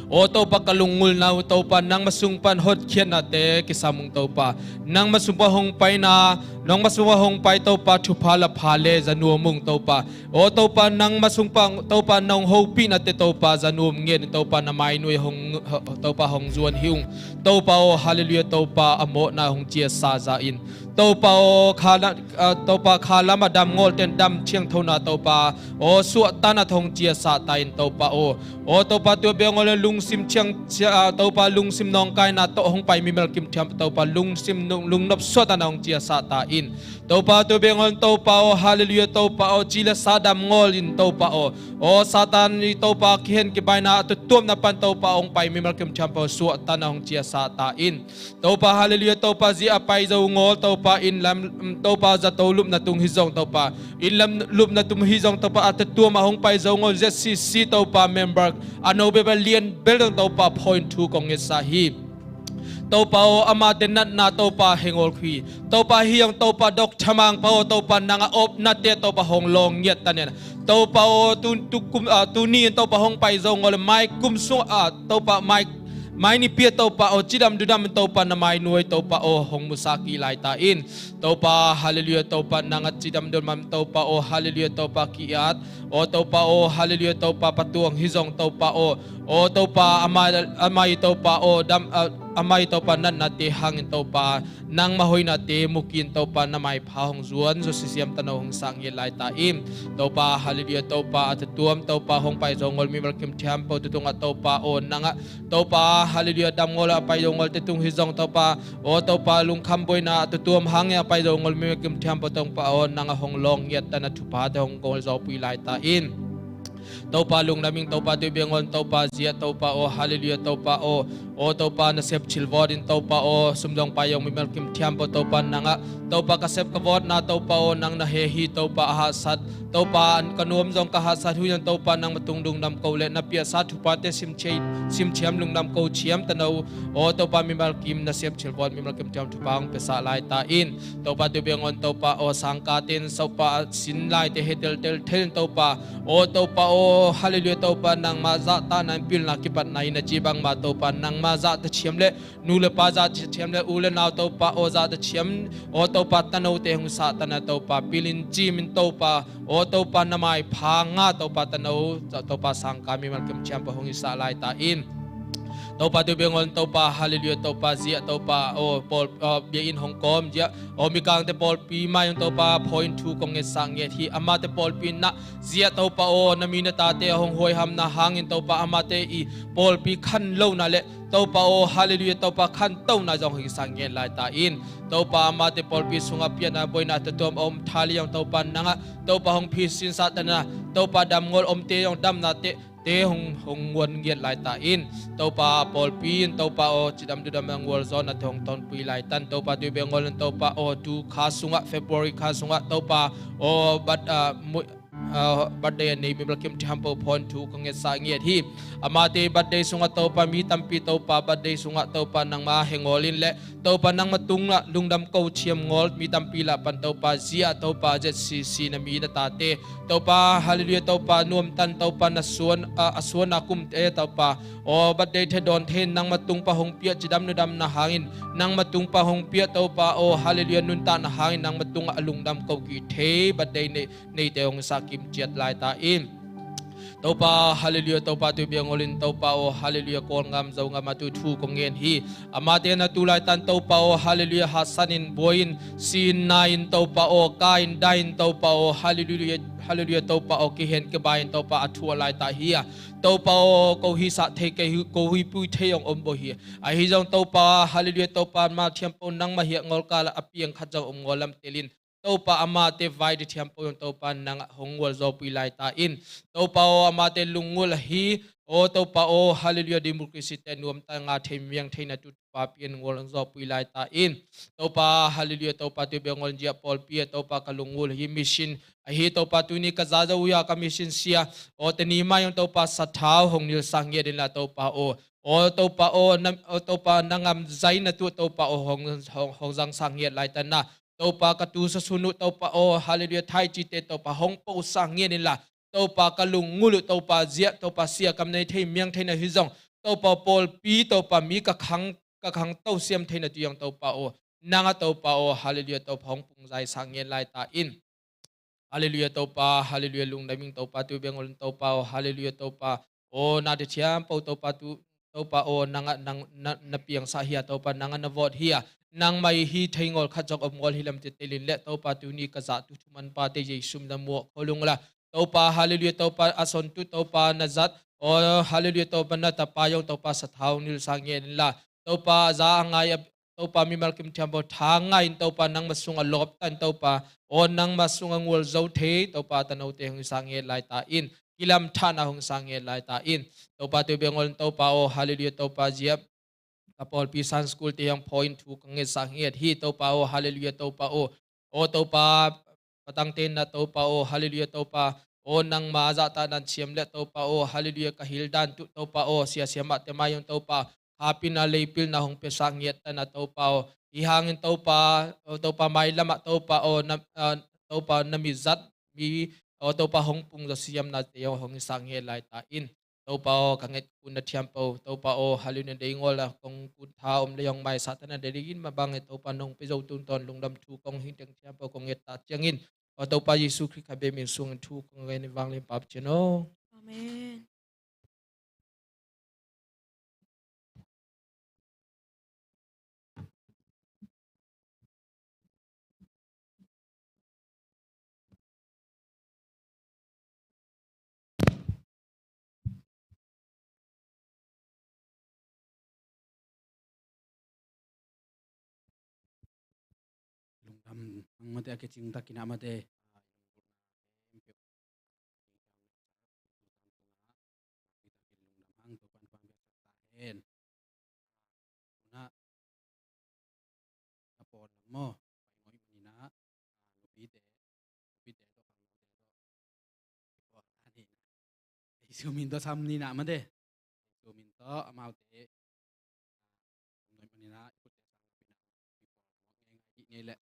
Aw Topa, ka lungngulhna uh Topa, nangma sung pan hotkhiatnate kisam ung Topa. Nangma sung pan hong paina, nangma sung pan hong pai Topa, thupha lapha le za nuam ung Topa. Aw Topa, nangma sung pan Topa, nong hopihnate Topa, za nuam ngen Topa, na mainuai hong, Topa hong zuan hi ung. Topa aw, halleluiah Topa, a mawhna hong ciasa za in. Topa aw, kha la, ah, Topa kha lam a dam ngawlten dam thiangthona Topa aw, suahtakna thong ciasah ta in Topa aw. Aw Topa tua bia ngawl lungsim thiang, cia, ah, Topa lungsim nawngkaina tawh hong pai mimal kim thiam Topa lungsim nung, lungnop suahtakna hong ciasah ta in. Topa tua bia ngawl Topa aw, halleluiah Topa aw, ci le sa dam ngawl in Topa aw. Aw Satan i Topa kihen kibaina a tutuamna pan Topa hong pai mimal kim thiam Topa suahtakna hong ciasah ta in. Topa halleluiah Topa zia a pai zo ngawl Topa inn lam Topa zato lupna tung hi zong Topa inn lam lupna tung hi zong Topa a tutuam a hong pai zo ngawl Z C C Topa member a no bia lian bel dong Topa point thu kong ngetsa hi. Topa aw amate natna Topa hengol khui Topa hi ang Topa dok thamang pa aw Topa nang a opnate Topa hong lawng ngiat ta nen Topa aw tu, tu kum, ah, tuni in Topa hong pai zo ngawl mai kum sung ah Topa mai mai nipi a Topa aw cidam dudam in Topa na mai nuai Topa aw hong musa ki lai ta in. Topa halleluiah Topa nang a cidam dudam Topa aw halleluiah Topa ki at aw Topa aw halleluiah Topa patuang hi zong Topa aw. Aw Topa amai, amai Topa aw dam, ah, amai Topa natnate hangin Topa nangma hoinate mukin Topa na maipha hong zuan zo sisiam tano hong sang ngiat lai ta in. Topa halleluiah Topa a tutuam Topa hong pai zo ngawl mimal kim thiam Topa tutungah Topa aw nangah Topa halleluiah dam ngawl a pai zo ngawl te tung hi zong Topa aw Topa lungkham buaina a tutuam hangin a pai zo ngawl mimal kim thiam Topa aw nangah hong lawng ngiat tana thupha te hong ngawl zo pui lai ta in. Topa lungdam ing Topa tu bia ngawl Topa zia Topa aw halleluiah Topa aw. Aw Topa na sep thil vawt in Topa aw sum zong pai zong mimal kim thiam Topa nangah Topa ka sep ka vawtna Topa aw nang na he hi Topa a hahsat Topa an ka nuam zong ka hahsat hui zong Topa nangma tung lungdam ko le na piasa thuphate sim thiam lungdam ko thiam tano. Aw Topa mimal kim na sep thil vawt mimal kim thiam thupha hong piasa lai ta in. Topa tu bia ngawl Topa aw sangkate in Topa sin laite he teltel thei in Topa aw Topa aw halleluiah Topa nangma zahtakna in pilna kipatna in a ci bangma Topa nangma zahta thiam le nu le pa zahta thiam le u le nau Topa aw zahta thiam aw Topa tanote hong sah tana Topa pilin cimin Topa aw Topa na maipha nga Topa tano Topa sangka mimal kim thiam pa hong i sah lai ta in. Topa tu bia ngawl Topa halleluiah Topa zia Topa aw pawl bia in hong kawm zia aw mikangte pawlpi mai hong Topa point thu kong ngetsa nget hi amate pawlpi na zia Topa aw na mi na tate a hong huaihamna hangin Topa amate i pawlpi khan lona le Topa aw halleluiah Topa khan tona zong hong sang nget lai ta in. Topa amate pawlpi sungah piana buaina tutuam a om thali ang Topa nangah Topa hong phisinsa tana Topa dam ngawl omte zong damnate te hong hong nguan ngiat lai ta in. Topa pawlpi in Topa aw cidam dudam a ngual zawnate hong tonpui lai tan Topa tu bia ngawl in Topa aw tu kha sungah February kha sungah Topa aw bat ah, mu, ah, birthday a nei mimal kim thiam Topa point thu ka ngetsa ngiat hi. Amate birthday sungah Topa mi tampi Topa birthday sungah Topa nangma hengol in le Topa nangma tungah lungdam ko thiam ngawl mi tampi lah pan Topa zia Topa Z C C na mi na tate Topa halleluiah Topa nuamtan Topa na suan a suan a kumte Topa aw birthday the dawn thei in nangma tung pa hong piah cidam nudam na hangin nangma tung pa hong piah Topa aw halleluiah nuntak na hangin nangma tungah a lungdam ko ki thei birthday nei neite hong sa kim ciat lai ta in. Topa halleluiah Topa tu bia ngawl in Topa aw halleluiah Kawlgam Zogam a tu thu kong ngen hi. Amate na tu lai tan Topa aw halleluiah hatsan in buai in sin na in Topa aw ka in dai in Topa aw halleluiah halleluiah Topa aw kihen kibai in Topa a thu a lai ta hi a Topa aw ko hi sah thei kei hi ko hi pui thei ong om bo hi. Ahi zong Topa halleluiah Topa ma thiam po nangma hiah ngolkal a piang khat zong om ngol lam telin Topa amate vai di thiam po zong Topa nangah hong ngual zawpui lai ta in. Topa aw amate lungngul ahi aw Topa aw halleluiah democracy te nuam ta nga thei miang theina tu Topa pian ngual zawpui lai ta in. Topa halleluiah Topa tu bia ngol ziah pawlpi a Topa ka lungngul ahi mission ahi Topa tuni ka za zo uh a ka mission sia aw teni mai zong Topa sathau hong nilsak ngiat in la Topa aw aw Topa aw na aw Topa na ngam zaina tu Topa aw hong hong hong zangsak ngiat lai ta na Topa ka tu sasun uh Topa aw halleluiah thaici te Topa hong posak ngiat in la Topa ka lungngul uh Topa ziah Topa sia kam nei thei miang theina hi zong Topa pawlpi Topa mi ka khang ka khang to siam theina tu yang Topa aw nanga Topa aw halleluiah Topa hong pungzai sak ngiat lai ta in. Halleluiah Topa halleluiah lungdam ing Topa tu bia ngol in Topa aw halleluiah Topa aw na di thiam po Topa tu Topa aw nanga nang na, na piangsa hia Topa nanga na vawt hia nangmah i hi thei ngawl khat zong om ngawl hi lam teh tel in le Topa tuni ka zahtu thuman pate Jesu min a muak khol ung la. Topa, halleluiah, Topa a son tu, Topa na zat, aw halleluiah, Topa na tapa zong Topa sathau nilsa ngen in la. Topa a za a ngai a Topa mimal kim thiam pawl tha ngai in Topa nangmah sung a lawp tan Topa, aw nangmah sung a ngual zo thei Topa tanote hong sa nget lai ta in, kilam thahna hong sa nget lai ta in. Topa teu bengol in Topa aw halleluiah, Topa ziah ka pawlpi Sunday school te hiang phawi in thu ka ngetsak nget hi Topa aw halleluiah, Topa aw. Aw Topa, patangte na Topa aw halleluiah, Topa aw nangma zahtakna in siam le Topa aw halleluiah, ka hil dan tu Topa aw, sia siamahte mai hong Topa khapina leipilna hong piasak ngiat tana Topa aw. Hi hangin Topa, aw Topa mailamah Topa aw na, ah, Topa na mizat mi aw Topa hong pung zaw siamnate aw hong sak nget lai ta in. Topa aw ka nget kun na thiam po Topa aw halleluiah, dei ngawl a kong kun tha om le hong maisah tana dei ding in mabang e Topa nong pe zo tun tawn lungdam thu kong hing teng thiam po kong nget ta ciangin aw Topa Jesu Khrih kha be min sung in thu kong ngen in vanglian pap cian aw. Amen. Lungdam hang mate a kicing takin a mate. Lungdam hang Topan pang biak sak ta hen. Tuna na pawl lam maw pai ngoi manina nupite nupite tawh khangnote tawh i pawl ta nina. Jesu min tawh sam nina mate. Jesu min tawh amaute khangnote manina i putte sang pina i pawl ngei ngai dih ngei leh.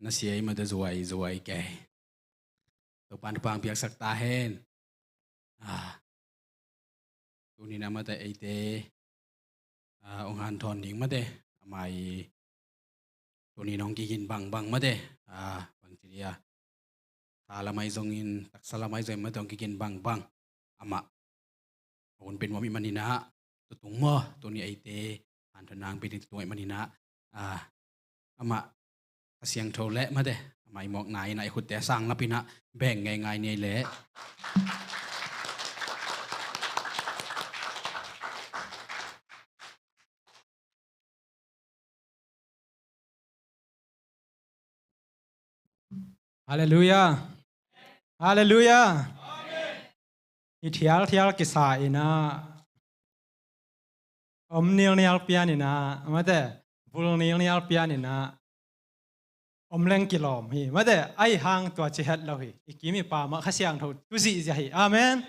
na sia i mate zuai zuai kei. Topan thupha piaksak ta hen. Ah, tuni na mate eite ah, hong hanthawn ding mate, amah i tuni nong kigin bangbang mate, ah, bangci dia, tha lamai zongin taksa lamai zongin mate hong kigin bangbang, amah a hun pen mawh mi maninah tutung maw, tuni eite hanthawn nang pi ding tutung aih maninah, ah, amah a siangtho leh mate, amah i mawkna inah i khutte a sang lapinah beng ngeingai ni ei leh. Halleluiah. Halleluiah. I thialthial kisa inah om nilnial pian inah mate, vul nilnial pian inah om leng kilawm hi mate, ahi hang tua ci het lo hi. I kim i pamah Kha Siangtho tuzih zia hi. Amen.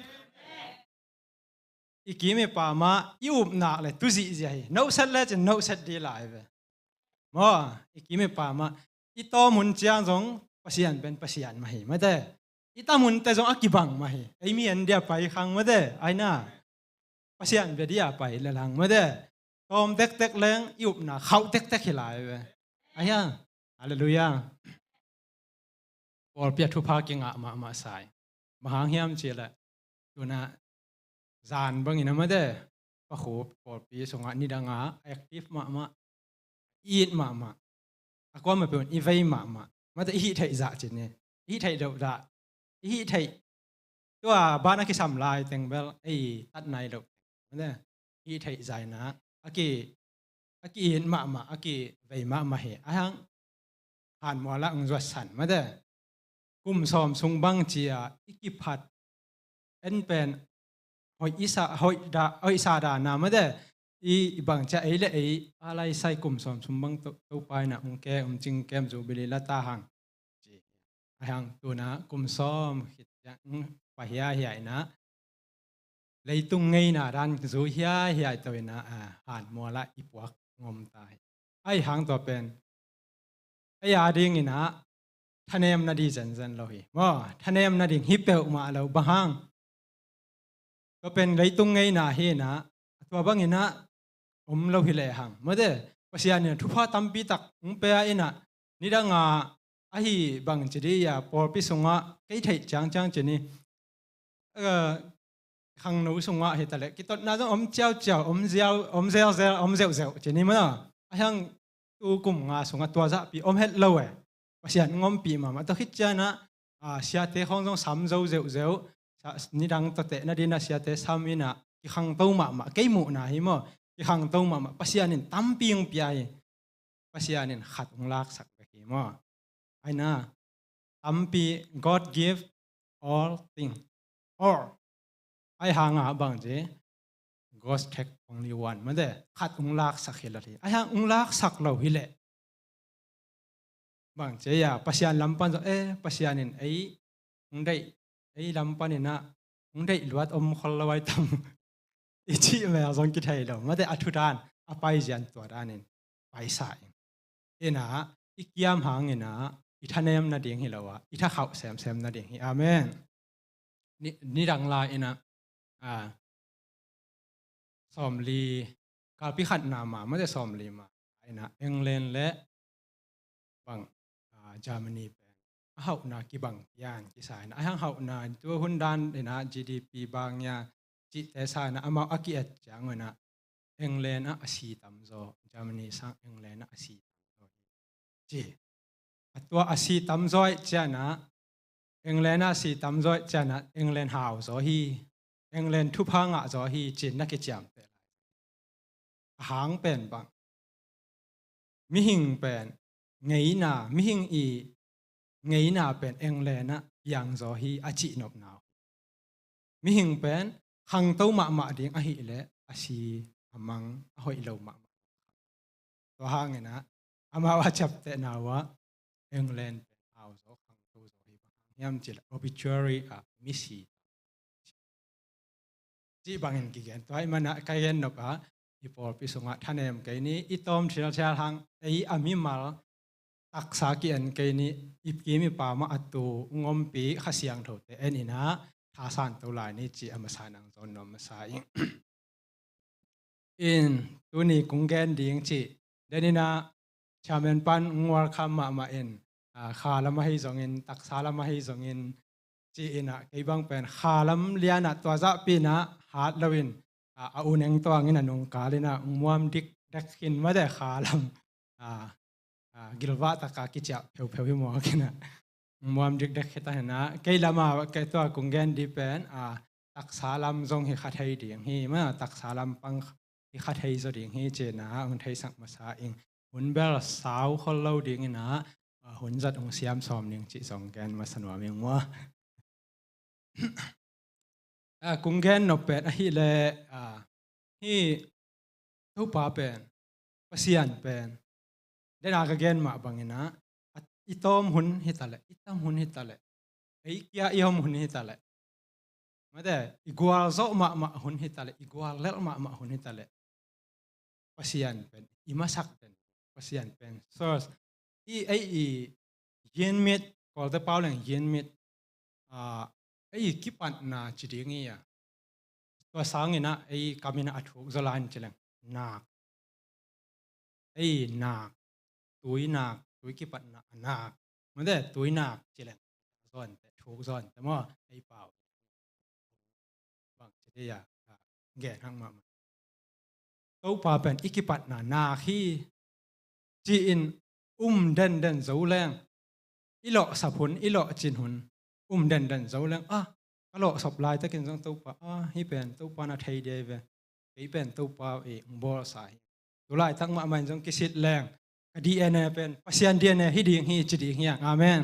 I kim i pamah i upna le tuzih zia hi. Nohset lecin nohset dih lai ve maw. I kim i pamah i tawm hun ciang zong Pasian pen Pasian mah hi mate, i tam hunte zong a kibang mah hi. Ei mi en dia pai khang mate, aina Pasian bia dia pai le lang mate, tawm tektek leng i upna khauh tektek hi lai ve. Aia, halleluiah. Pawlpi a thupha kingah mahmah sai. Bang hang hiam cihleh, tuna zan bangin a mate, pakhu pawlpi sungah nidanga active mahmah, i it mahmah, a kuamah peuh i vei mahmah mate, i hih theih zah cin i, i hih theih deuh zah, i hih theih, tua ban a kisam lai teng bel ei tat nai lo mate, i hih theih zaina a ki, a ki-it mahmah, a kivei mahmah hi. Ahi hang hanmualah hong zuatsan mate, kum sawm sung bang cia i kiphat en pen hoih i sa, hoih da, hoih sa dana mate, i, i bang cia ei le ei a laisai kum sawm sung bang to, Topa inah hong ke, hong cing kem, zubili la ta hang ci. Ahi hang tuna kum sawm khit ciang pahiahiai inah leitung ngeina dan zui hiaihiai to inah, ah, hanmualah i puak ngom ta hi. Ahi hang tua pen ei a dinginah thanemna ding zenzen lo hi maw. Thanemna ding hi peuhmah lo. Bang hang, tua pen leitung ngeina hi inah, tua banginah om lo hi lehang mate, Pasian in thupha tampi tak hong pia inah, nidanga ahi bangci dih a pawlpi sungah kei theih ciangciang cin i, eh, khangno sungah hi taleh kitotna zong om ciauciau, om ziau, om zelzel, om zeuhzeuh cin i maw. Ahi hang tu kum nga sungah tua zahpi om het lo e. Pasian hong ompih mahmah. Tua khit cianah, ah, siate khawng zong sam zo zeuhzeuh, sa, nidang tawteh nadinah siate sam inah kikhangto mahmah, kei muhna hi maw, kikhangto mahmah. Pasian in tampi hong pia hi. Pasian in khat hong laksak bek hi maw. Aina tampi, God give all thing, all. Ahi hanga bangci, God take only one mate, khat hong laksak hi lo hi. Ahi hang hong laksak lo hileh bangci a, Pasian lam pan zong, eh, Pasian in ei hong deih, ei lam paninah hong deih luat om khol lo ai tam i cih mel zong kithei lo mate, a thudan a paizian tua danin paisa in. Inah i kiam hanginah i thanem nading hi lo ah, i thakhauh semsem nading hi. Amen. Ni, nidang lai inah, ah, sawmli, kalpi khatna ma mate, sawmli ma inah England le bang, ah, Germany pen a hauhna kibang pian kisa inah, a hang hauhna tu hun dan inah G D P bang ia cihte sa inah amau a ki-et ciang inah England ah a si tamzaw, Germany sang England ah a si tamzaw hi ci. A tua a si tamzaw aih cianah, England ah a si tamzaw aih cianah England hauzaw hi, England thupha ngahzaw hi ci-in na kiciamteh lai. A hang pen bang, mihing pen ngeina, mihing i ngeina pen England ah piangzaw hi a cihnopna uh. Mihing pen khangto mahmah ding ahileh a si a mang a hoih lo mahmah. Tua hanginah amau a ciaptehna uh ah England pen hauzaw, khangtozaw hi. Bang hang hiam cihleh obituary ah misi cih bangin kigen. Tua ahih manah ka gen nop ah i pawlpi sungah thanem kei ni, i tawm thialthial hang, ei a mimal taksa ki-en kei ni, i kim i pam ah a tu, ong ompih Kha Siangthote en in ah, thasan to lai ni ci a masa nang zon nuam masa ing. In, tuni kong gen ding cih den in ah, chairman pan ong welcome mahmah in, ah, kha lam ahi zongin, taksa lam ahi zongin, ci in ah, kei bang pen kha lam lian ah tua zahpi in ah hat lo in, ah, a uneng tuang in a nungkal in ah, ong muam dikdek khin mate kha lam. Ah, ah, gilvah taka kiciah pheupheu hi maw khin ah. Ong muam dikdek khit a hi in ah, kei lam ah, kei tua kong gen ding pen, ah, taksa lam zong hi kha thei ding hi, ma, taksa lam pang hi kha thei zaw ding hi ci in ah, ong theisak masa ing. Hun bel sau khol lo ding in ah, ah, hun zat ong siam sawm ding cih zong gen masa nuam ing maw. Ah, kong gen nop pen ahih leh, ah, hih Topa pen, Pasian pen, den a ka gen mah bang in ah, a, i tawm hun hi ta leh, i tam hun hi ta leh, ei kia i om hun hi ta leh, mate, i gualzawh mahmah hun hi ta leh, i guallelh mahmah hun hi ta leh, Pasian pen i masak den, Pasian pen source. I, ei i yin mit, Kawlte pau leng yin mit, ah, ei i kipatna ci ding hi a. Tua sang in ah ei kam in ah a thuk zaw lai in ci leng, nak. Ei nak, tui nak, tui kipatna a nak. Mate, tui nak ci leng, zawn te, thuk zawn te maw, ei pau. Bang ci ding a, a, gen hang mahmah. Topa pen i kipatna nak hi, ci-in um denden zo leng, i lawhsap hun, i lawhcin hun um denden zo leng, ah, ka lawhsap laitakin zong Topa, ah, hih pen Topa na thei ding hi ve. Kei pen Topa i ong bawlsa hi. Tu laitak mahmah in zong kisit leng, ka D N A pen Pasian D N A hi ding hi ci ding hi hang. Amen.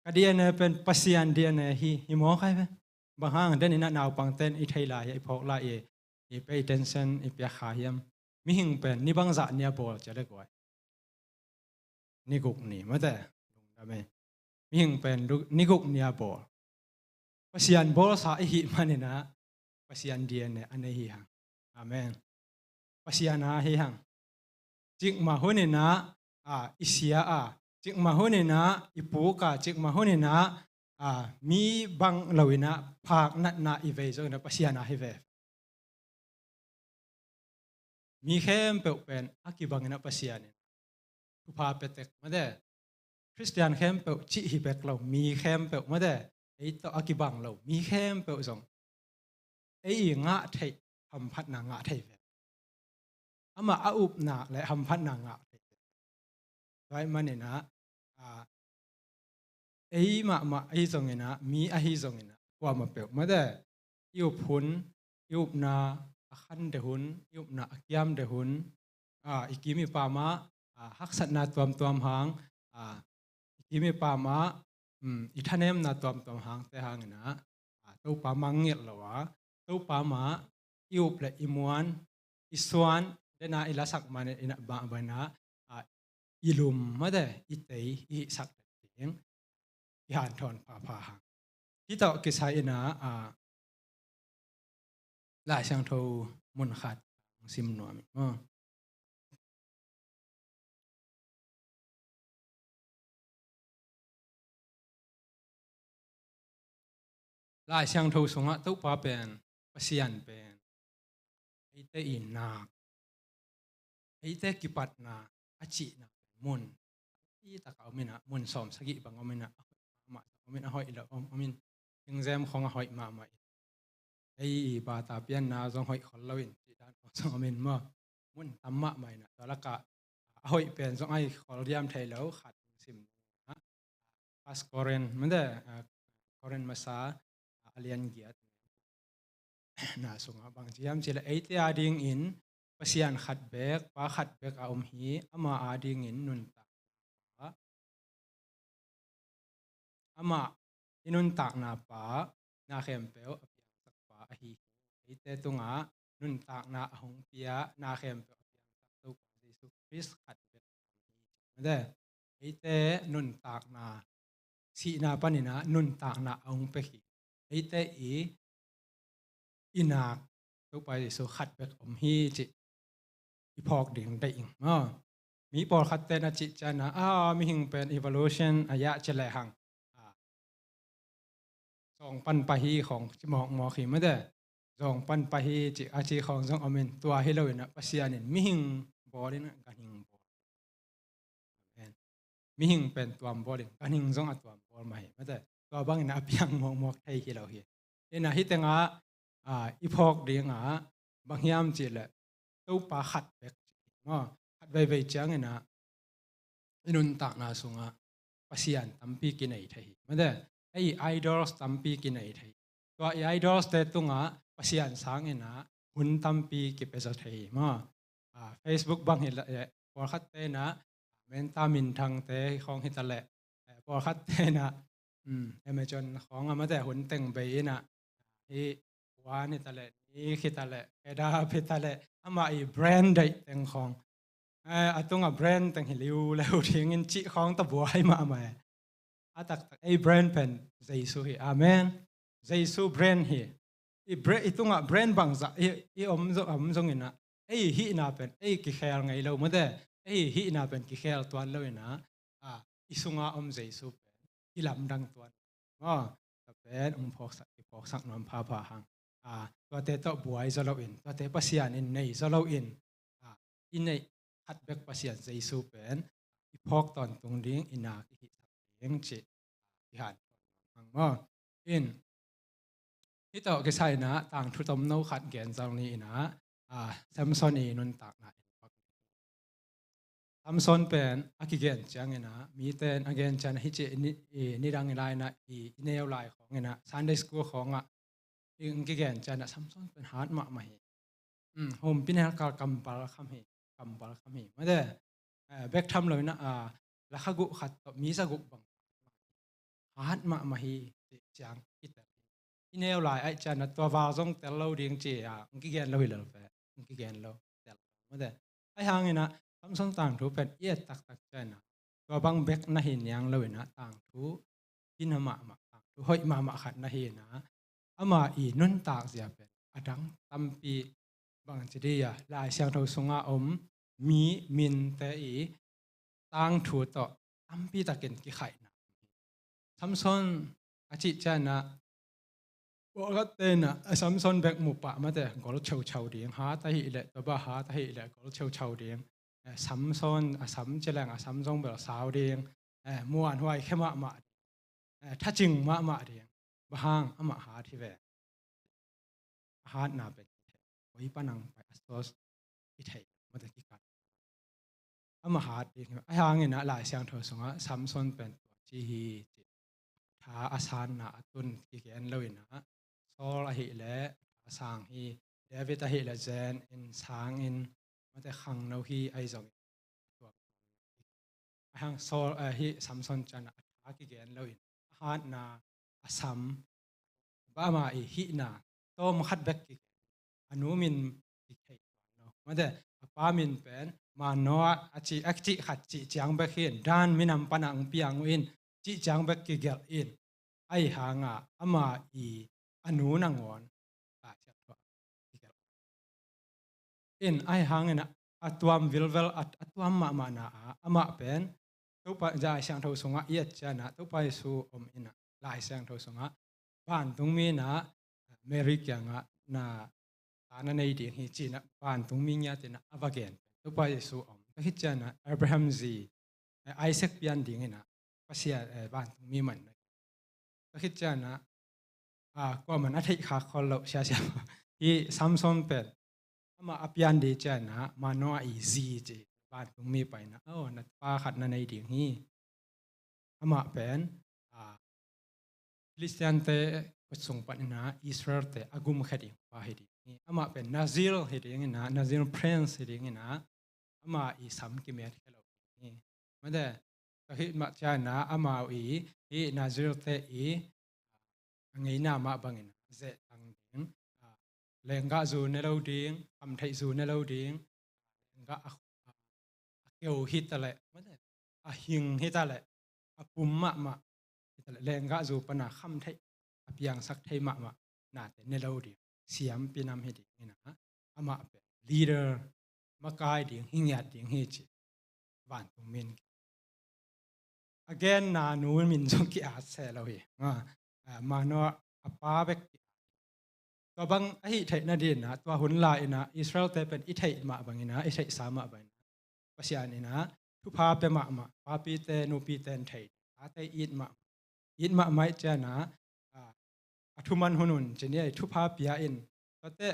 Ka D N A pen Pasian D N A hi, hi maw khai ve. Bang hang den in ah naupangten i thei lai, i phawk lai, i, i pay attention, i piak kha hiam. Mihing pen ni bangzah ni a bawl ci a le guai. Ni guk ni, mate. Lungdam e. Mihing pen lu-, ni guk ni a bawl. Pasian bawlsa i hih man in ah, Pasian D N A a nei hi hang. Amen. Pasian a hi hang. Cikmah hun in ah, a, i sia a, cikmah hun in ah i puk a, cikmah hun in ah, a, mi bang lo in ah phak natna i vei zong in ah Pasian a hi ve. Mi khempeuh pen a kibang in ah Pasian in thupha pia tek, mate. Khristian khempeuh cih hi bek lo, mi khempeuh, mate. Ei tawh a kibang lo mi khempeuh zong ei i ngah theih hamphatna ngah thei ve. Amah a upna le hamphatna ngah thei ve. Tua ahih man in ah, a, ei mahmah ahi zong in ah, mi ahi zong in ah, kuamah peuh, mate, i up hun, i upna a khante hun, i upna a kiamte hun, a, i kim i pam ah, a, haksatna tuamtuam hang, a, i kim i pam ah, um, i thanemna tuamtuam hangte hang in ah, a, Topa mangngilh lo a, Topa mah i up le i muan, i suan, den a i lasak man in ah, bang, bang in ah, a, i lum, mate, i tei, i hihsak ding, i hanthawn phapha hang. Hih tawh kisai in ah, a, Lai Siangtho mun khat sim nuam ing maw. Lai Siangtho sungah Topa pen, Pasian pen, eite i nak, eite kipatna a cihna pen mun i takah om in ah, mun sawm sagih bang om in ah, a hoih mahmah om in, a hoih lo om, om in, thingzem khong a hoih mahmah in, ei bata pianna zong hoih khol lo in, cih dan khong zong om in maw. Mun tam mahmah in ah, tua lakah a hoih pen zong a hi khol diam thei lo, khat sim ah, First Corinth, mate, a, Corinth masa, a, a lian giat na sungah bang ci hiam cih leh, eite a dingin Pasian khat bek, Pa khat bek a om hi, ama a dingin nuntakna, amah i nuntakna pa, na khempeuh a piangsak pa ahi hi. Eite tungah nuntakna a hong pia, na khempeuh a piangsak Topa Jesu Khrist khat bek. Mate, eite nuntakna, sihna panin ah nuntakna a hong pia hi. Eite i, i nak Topa Jesu khat bek om hi cih i phawk ding deih ing maw. Mi pawlkhatte na cih ciangin ah, a, mihing pen evolution a yah ci lehang, a, zawng pan pai hi khawng ci mawkmawk hi mate. Zawng pan pai hi ci, a ci khawng zong om in, tua hi loin ah Pasian in mihing bawl in ah ganhing bawl. Amen. Mihing pen tuam bawl in, ganhing zong a tuam bawl mah hi mate. Tua bangin a piang mawkmawk thei hi lo hi. Inah hih tengah, a, i phawk dingah bang hiam cihleh Topa khat bek, maw, khat veivei ciangin ah i nuntakna sungah Pasian tampi kinei thei hi mate. Ei idols tampi kinei thei hi. Tua i idols te tungah Pasian sangin ah hun tampi kipia zaw thei hi maw. A, Facebook bang hi leh, eh, pawlkhatte in ah, Menta minthangte khawng hi ta leh, eh, pawlkhatte in ah, um, Amazon khawng a mate hun teng bei in ah, hi Wan hi ta leh, Nik hi ta leh, Kedap hi ta leh, amah i brand deih teng khawng, eh, a tungah brand teng hi liuleu dingin cih khawng tawh buai mahmah e. A taktak ei brand pen Jesu hi. Amen. Jesu brand hi. I, brand, i tungah brand bangzah i, i om zong, om zongin ah, ei hihna pen ei kikhel ngei lo mate. Ei hihna pen kikhel tuan loin ah, a, i sunga om Jesu pen i lamdang tuan. Maw, tua pen hong phawksak, i phawksak nuam phapha hang. A, tuate tawh buai zaw loin, tuate Pasian in nei zaw loin, a, i neih khat bek Pasian Jesu pen i phawk tawntung ding, i nak i hihsak ding cih i han hang maw. In, hih tawh kisai in ah tangthu tomno khat gen zang ni in ah, a, Samson i nuntakna in pak. Samson pen a kigen ciangin ah, mite in a gen ciangin ah, hih ci ni, i, nidang i lai in ah, i, i neu lai khawng in ah, Sunday school khawng ah, i, kigen ciangin ah, Samson pen hat mahmah hi. Um, humpi nel kal kambal kham hi, kambal kham hi. Mate, eh, bek tham lo in ah, a, lakha guk khat tawh mi za guk bang hat mahmah hi, cih ciang i tel. I neu lai ahih ciangin ah tua val zong tel lo ding ci a, hong kigen lo hi lel ve, hong kigen lo, tel lo. Mate, ahi hangin ah Samson tangthu pen i et taktak ciangin ah, tua bang bek na hi niang loin ah tangthu hina mahmah, tangthu hoih mahmah khat na hi in ah, ama i nuntak zia pen a dang tampi, bang ci dih a, Lai Siangtho sungah om mi minte i tangthu tawh tampi takin kikhaihna. Samson a cih ciangin ah, pawlkhatte in ah, a, Samson bek mu pah mate, gol cheucheu ding, hat ahih leh, tua bang hat ahih leh gol cheucheu ding. Eh, Samson, a sam ci leng, a sam zong bel sau ding. Eh, muanhuai khia mahmah. Eh, thacing mahmah ding. Bang hang, amah hat hi ve. A hatna pen kithei. Koi pan nang pai a source kithei. Mate, kikat. Amah hat ding hi. Ahi hangin ah Lai Siangtho sungah Samson pen tua ci hi ci. Tha a sanna a tun kigen loin ah, Saul ahih leh a sang hi, David ahih leh zen in, sang in, mate, khangno hi, ahi zongin tua, ahi hang Saul, eh, hih Samson ciangin ah a tha kigen loin, a hatna, a sam, bang ama i hihna tawm khat bek kigen, a nu min kithei tuan lo. Mate, a pa min pen Manoah a cih, a cih khat cih ciang bek hi in, Dan minam pan ah hong piang uh in, cih ciang bek kigelh in, ahi hangah ama i, a nu nangawn Lai Siangtho ah kigelh. In, ahi hangin ah, a tuam vilvel, a, a tuam mahmahna ah, amah pen Topa, Lai Siangtho sungah i et ciangin ah, Topa Jesu om in ah, Lai Siangtho sungah vantungmi in ah Mary kiangah na ta na nei ding hi ci-in ah, vantungmi ngiat in ah a va gen. Topa Jesu om. Tua khit ciangin ah Abraham zi, eh, Isaac pian dingin ah Pasian, eh, vantungmi man. Tua khit ciangin ah, ah, kuaman a theih khak khol loh, siasia. Hih Samson pen amah a pian ding ciangin ah Manoah i zi ci, vantungmi pai in ah, oh, na pa khat na nei ding hi. Amah pen, ah, Khristiante khut sung pan in ah Israelte a gumkhia ding pa hi ding hi. Amah pen Nazir hi dingin ah, Nazir prince hi dingin ah, ama i sam kimet khia lo ding hi. Mate, tua khit mah ciangin ah amau i, i Nazirte i, a ngeina mah bangin ah zehtang ding, a, lenggah zu ne lo ding, khamtheih zu ne lo ding, lenggah a, a, a keu hi ta leh, mate, a hing hi ta leh, a pum mahmah hi ta leh, lenggah zu pan a khamtheih, a piangsak thei mahmah nate ne lo ding, siampi nam hi dingin ah, amah pen leader, makai ding, hi ngiat ding hi ci. vantung min. A genna nu min zong ki-at se lo hi. Ah, ah, Manoah a pa bek ki-at. Tua bang a hih theih nadingin ah, tua hun lai-in ah Israel-te pen i theih mah bangin ah, i theihsa mah bangin ah, Pasian in ah thupha pia mahmah, papite nupite in thei, tate it mah, it mahmah ahih ciangin ah, ah, a thuman hun un ci ni ei, thupha pia in, tuate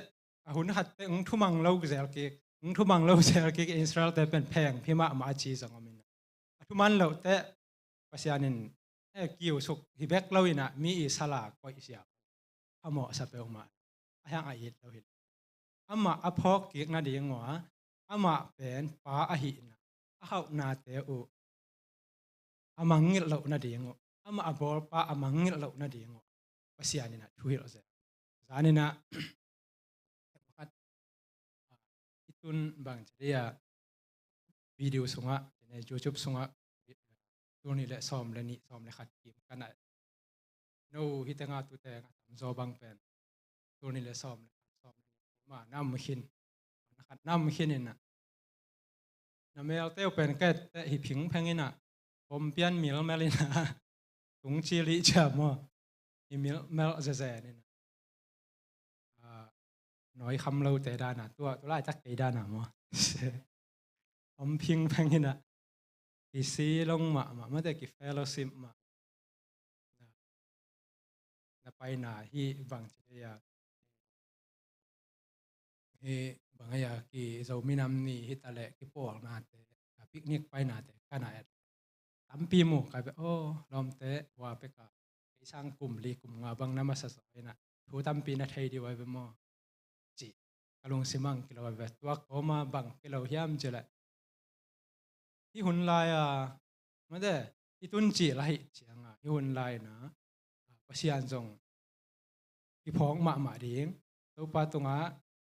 a hun khatte hong thumang lo zel kik, hong thumang lo zel kik, Israel-te pen phengphi mahmah a ci zong om in ah, a thuman loh teh Pasian in, eh, kiusuk hi bek lo in ah, mi i sal a koih siam, a mawhsa peuhmah, a hiang a it lo hi. Amah a phawk kik nading uh ah, amah pen pa ahihna, a hauhnate uh a mangngilh loh nading uh, amah a bawlpa a mangngilh loh nading uh, Pasian in ah thuhilh zel. Zan in ah, i tun bang ci dei a, video sungah, YouTube sungah, tul nih le sawm le nih, sawm le khat kim ka na. No hi tengah tu tengah tamzaw bang pen tul nih le sawm le khat, sawm le nih ma nam khin, na khat nam khin in ah, na melte uh pen ka etteh hi phingpheng in ah, pom pian milmel in ah, tung cil hi cia maw, hi milmel zezen in ah, ah, nawi kham lote dan a, tua, tua laitak kei dan a maw, om phingpheng in ah, kisi long mahmah, mate ki fellowship mah. Na paina hi bang ci dei a, hi bang a, ki Zomi Nam Ni hi ta leh kipawlnate, a picnic painate ka na et. Tampi mu ka ve, aw, lawmte, hua pek a, kei sang kum li kum nga bang na masa zaw in ah, thu tampi na thei ding uh ai ve maw, ci. Ka lungsim ah kilo ai ve. Tua kawma bang kilo hiam ci leh, hi hun lai a, mate, i tun cil ahih ciang a, hi hun lai in ah, Pasian zong kiphawk mahmah ding, Topa tungah,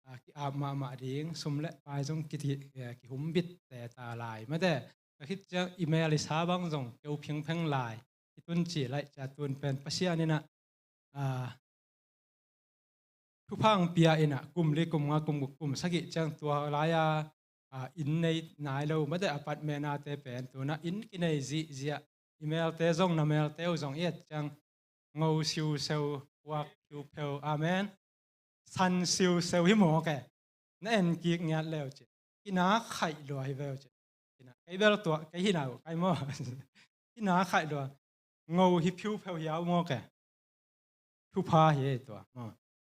ah, ki-ap mahmah ding, sum le pai zong ki, eh, kihumbit teta lai, mate, ka khit ciang i mel i sa bang zong keu phingpheng lai, i tun cil ahih ciang tun pen Pasian in ah, ah, thupha hong pia in ah, kum li kum nga, kum, kum sagih ciang tua lai a, ah, inn nei nai lo, mate, apartment ate pen tu in ah inn kinei zihziah, i melte zong, na melte uh zong i et ciang, ngo siuseu, uak phiupheu, amen, san siuseu hi mawk e. Na en kik ngiat le uh ci, kina khaih lua hi ve uh ci. Kina, kei bel tua, kei hi na uh, kai maw. Kina khaih lua, ngo hi phiupheu hi a uh mawk e. Thupha hi ei tua maw.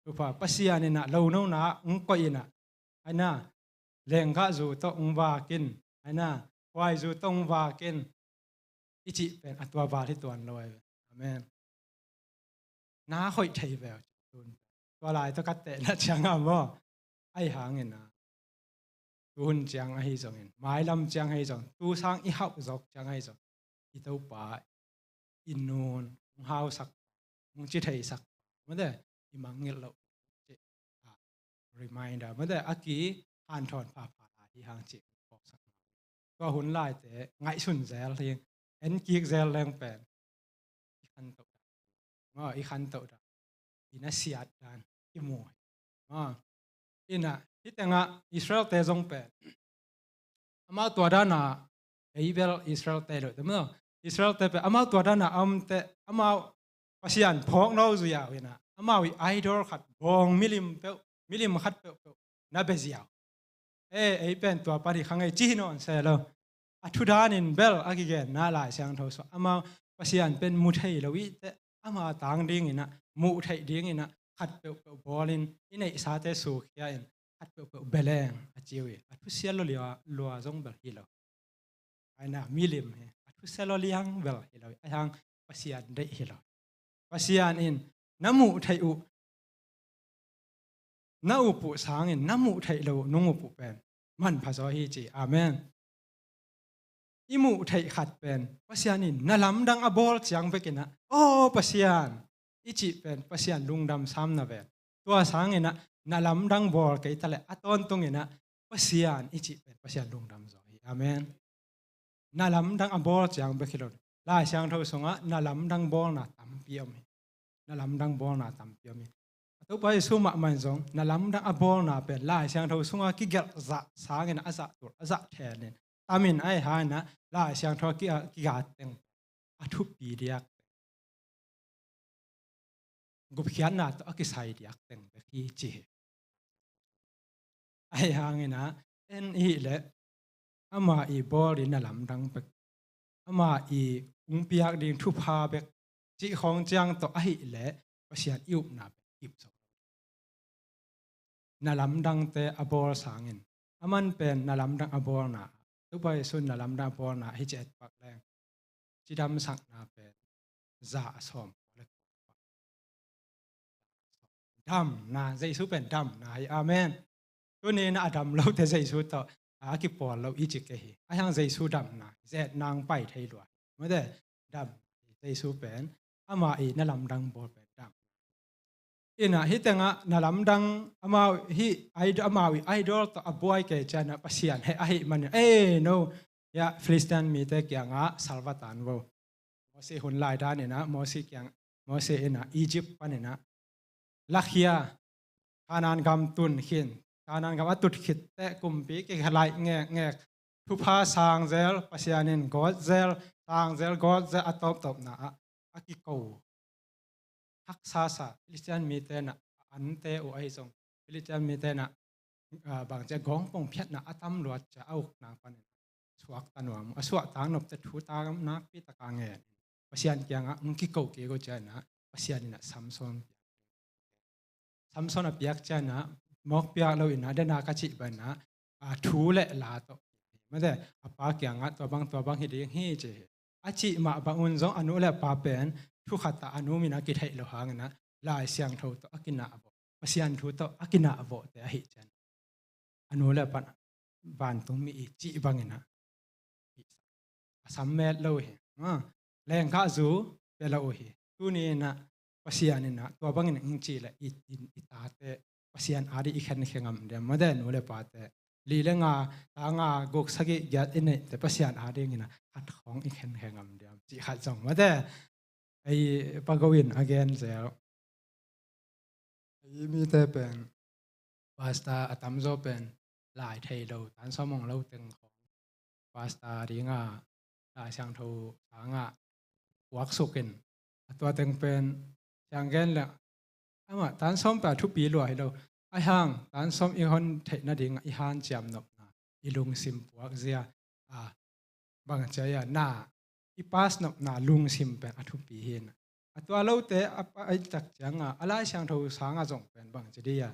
Thupha, Pasian in ah lo nona hong koih in ah, ai na, lenggahzu tawh hong vak in, ai na, khuaizu tawh hong vak in, i cih pen a tua val hi tuan lo ai ve. Amen. Na hoih thei ve uh ci. Tua lai tawh ka tehna ciang a maw, ahi hangin ah, tu hun ciang ahi zongin, mailam ciang ahi zong, tu sang i hauh zawk ciang ahi zong, i Topa, i nun hong hausak, hong ci theisak, mate, i mangngilh loh, ci, ah, reminder, mate, a kihanthawn phapha lai hi hang ci, phawksak. Tua hun laite ngaihsun zel hi, en kik zel leng pen i khantoh dan, ah, i khantoh dan, i na siat dan i mu hi. Ah, in ah, hi tengah Israel-te zong pen, amau tua dan a, ei bel Israel-te lo te maw, Israel-te pen amau tua dan a om te, amau Pasian phawk no zui a uh in ah, amau i idol khat, bawng milim peuh, milim khat peuhpeuh na bia ziau. E, ei pen tua pan hi kha ngei ci hi nawn se lo. A thu danin bel a kigenna Lai Siangtho sung amau Pasian pen mu thei lo i te, ama tang dingin ah, muh theih dingin ah, khat peuhpeuh bawlin, i neihsate sukhia in, khat peuhpeuh beleng a ci uh hi. A thusia lua, lua zong bel hi lo. Ai na, milim hi. A thusia lua liang bel hi lo. Ahi hang Pasian deih hi lo. Pasian in na muh theih uh, na up uh sangin na muh theih lo uh nung up uh pen manpha zaw hi ci. Amen. I muh theih khat pen Pasian in na lamdang a bawl ciang bekin ah, aw Pasian, i cih pen Pasian lungdam sam na ven. Tua sangin ah na lamdang bawl kei ta leh a tawntungin ah Pasian i cih pen Pasian lungdam zaw hi. Amen. Na lamdang a bawl ciang bek hi lo. Lai Siangtho sungah na lamdang bawlna tampi om hi. Na lamdang bawlna tampi om hi. A Topa Jesu mahmah in zong na lamdang a bawlna pen Lai Siangtho sungah kigelh zah sangin a zah tul, a zah thenin, tam in, ahi hangin ah Lai Siangtho a ki-, a kigat teng a thupi diak, gupkhiatna tawh a kisai diak teng bek hi ci hi. Ahi hangin ah en i hih leh ama i bawl ding na lamdang bek, ama i hong piak ding thupha bek cih khawng ciang tawh ahih leh Pasian i upna bek kip zo. Na lamdangte a bawl sangin, aman pen na lamdang a bawlna, Topa Jesu in na lamdang a bawlna hi ci et pak leng, cidamsakna pen za a sawm le damna, Jesu pen damna hi. Amen. Tuni in ah a dam lote Jesu tawh a kipawl lo i ci kei hi. Ahi hang Jesu damna, zet nang pai thei lua. Mate, dam, Jesu pen ama i na lamdang bawl pen dam. In ah hih tengah na lamdang amau hih id-, amau i idol tawh a buai kei ciang ah Pasian heh ahih manin, ei no, ya Philistine mite kiangah salva tan vo. Moses hun lai dan in ah, Moses kiang, Moses in ah Egypt pan in ah lakhia, Canaan gam tun khin, Canaan gam a tut khit teh kumpi kikhelai ngekngek, thupha sang zel, Pasian in gawt zel, sang zel, gawt zel, a tawptawpna ah a kiko. Haksa sa, Philistine mite in ah a ante uh ahi zong, Philistine mite in ah, ah, bang ci a, gawngpong phiatna a tam luat ci a, a ukna panin suakta nuam uh, a suakta nop teh thu tam nakpi taka ngen. Pasian kiangah hong kiko kik uh ciang ah Pasian in ah Samson, Samson a piak ciang ah, mawk piak lo in ah, dena ka cih bang in ah, a, thu le la tawh, mate, a pa kiangah tua bang, tua bang hi ding hi ci hi. A cih mah bang un zong a nu le a pa pen thu khat ah a nu min a kitheih lo hangin ah Lai Siangtho tawh a kinah vawh, Pasian thu tawh a kinah vawhte ahih ciang a nu le a pa in ah vantung mi i cih bangin ah a sam met lo uh hi. Ah, lengkah zu pia lo uh hi. Tuni in ah Pasian in ah tua bangin hong cih leh i, i, i tate Pasian ading i khenkhia ngam diam? Mate, nu le pate, li le nga, ta nga, guk, sagih, giat i neihte Pasian adingin ah khat khawng i khenkhia ngam diam? Cih khat zong, mate, ei Pago in a gen zel. Ei mite pen, pastor a tamzaw pen lai thei lo, tan sawm hong lo teng khawng pastor dinga Lai Siangtho sangah puaksuk in, a tua teng pen siang gen le amah tan sawm pen a thupi lua hi lo. Ahi hang tan sawm i hon theih nadingah i hanciam nopna, i lungsim puakzia, a, bang ci a, na i pass nopna lungsim pen a thupi hi in ah. A tua lote a, a, a i tak ciangah a Lai Siangtho sangah zong pen bang ci dih a,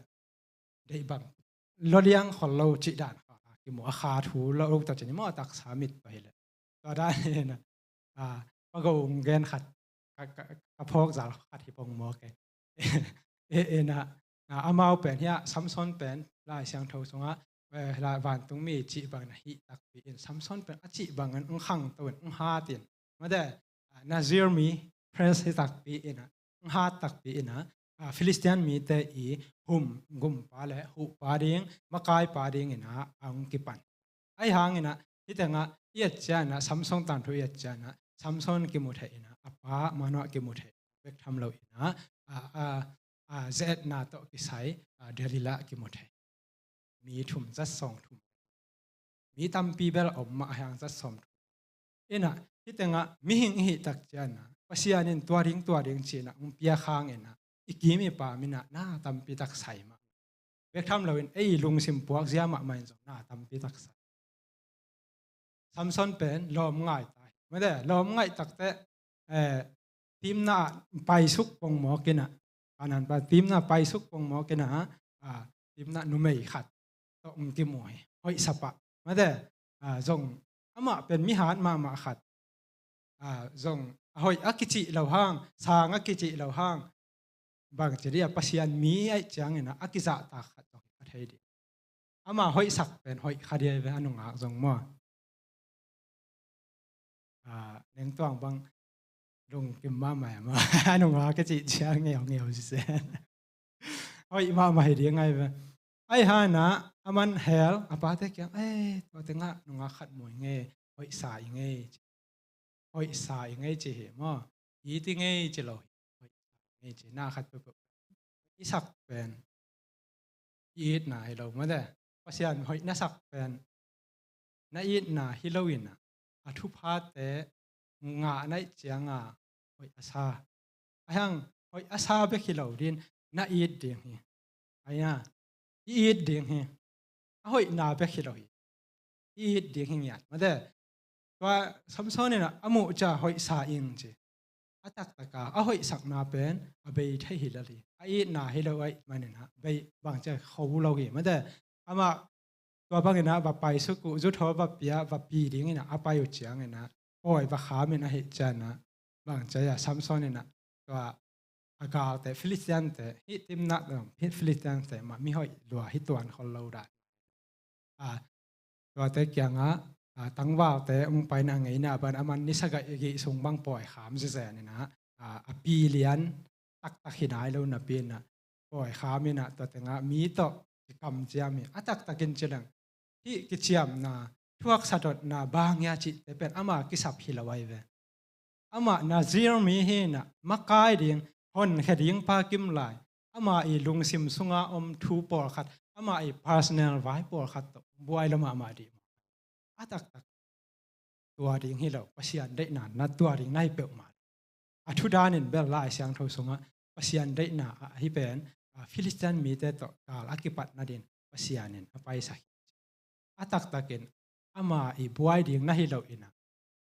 deih bang, lawliang khol lo cih dan kha kimu a, kha thu lo ta cin i maw, a taksa mit pah hi leh. Tua dan hi in ah, a, Pago hong gen khat, ka, ka, ka phawk zal khat hi pong maw kei. E, e, na, na, amau pen hiah Samson pen Lai Siangtho sungah, eh, Lai vantung mi cih bangin a hih takpi in, Samson pen a cih bangin hong khangto in, hong hat in, mate, a, Nazir mi, priest hi takpi in ah, hong hat takpi in ah, a, Philistine mite i hum, gumpa le huhpa ding, makaipa dingin ah a hong kipan. Ahi hangin ah hih tengah i et ciang ah, Samson tangthu i et ciang ah, Samson kimu thei in ah, a pa Manoah kimu thei bek tham lo in ah, a, a, a, ze-etna tawh kisai, a, Delilah kimu thei. Mi thum zat sawng thum. Mi tampi bel a om mah a, hiang zat sawm thum. In ah hih tengah mihing i hih tak ciang ah Pasian in tua ding, tua ding ci in ah hong piak hangin ah i kim i pam in ah na tampi tak sai mah. Bek tham loin ei lungsim puakzia mahmah in zong na tampi tak sai. Samson pen lawm ngai ta hi. Mate, lawm ngaih tak teh, eh, timna ah paisuk pong mawk in ah, Kanaan pan timna ah paisuk pong mawk in ah, a, timna ah numei khat tawh hong kimu hi. Hoih sa pah. Mate, a, zong amah pen mihat mahmah khat. A, zong a hoih a kicih lo hang, sang a kicih lo hang, bang ci dih a, Pasian mi ahih ciangin ah a kizahtak khat zong hi kha thei dih. Ama hoihsak pen hoih kha dih hi ve, a nungak zong maw. A, Neng Tuang bang lungkim mahmah hi maw. A nungak kicih ciang ngeungeu sisen. Hoih mahmah hi ding ahi ve. Ahi hangin ah aman hell, a pate kiang, "Ei, tua tengah nungak khat mu ing ei, hoihsa ing ei, hoihsa ing ei," ci hi maw. "It ing ei," ci lo hi. "Hoihsa ing ei," ci. Na khat peuhpeuh i sak pen i itna hi lo, mate. Pasian hoih na sak pen na itna hi loin ah, a thuphate ngah na ih cianga hoih a sa. Ahi hang hoih a sa bek hi lo din na it ding hi. Ahi hang i it ding hi. A hoihna bek hi lo hi. I it ding hi ngiat. Mate, tua Samson in ah a muh ciang hoih sa ing ci. A taktaka a hoihsakna pen a bei thei hi lel hi. A itna hi lo ahih manin ah bei bang ci a kho lo hi. Mate, amah tua bangin ah va pai suk uh, zuthawl va pia, va pi dingin ah a pai uh ciangin ah pawi va khamin ahih ciangin ah bang ci a Samson in ah tua a galte, Philistine-te, hih timna Philistine-te mah mihoih lua hi tuan khol lo dan. A, tuate kiangah a, tangvalte hong paina a ngeina bang a man ni sagih sung bang pawi kham zezen in ah, a, a pi lian taktak hi nai lo napi in ah pawi kham in ah tua tengah mi tawh kikam ciam hi. A taktakin ci leng hih kiciamna thuaksa dotna bang hia cihte pen ama kisap hi lo ahi ve. Amah Nazir mi hi in ah makai ding, honkhia ding pa kim lai. Ama i lungsim sunga om thu pawlkhat, ama i personal vai pawlkhat tawh buai lo mahmah dih. A taktak tua ding hi lo, Pasian deihna na tua ding na hi peuhmah. A thudanin bel Lai Siangtho sungah Pasian deihna ahi pen, a, Philistine mite tawh gal a kipat nadin Pasian in a paisak hi. A taktakin ama i buai ding na hi lo in ah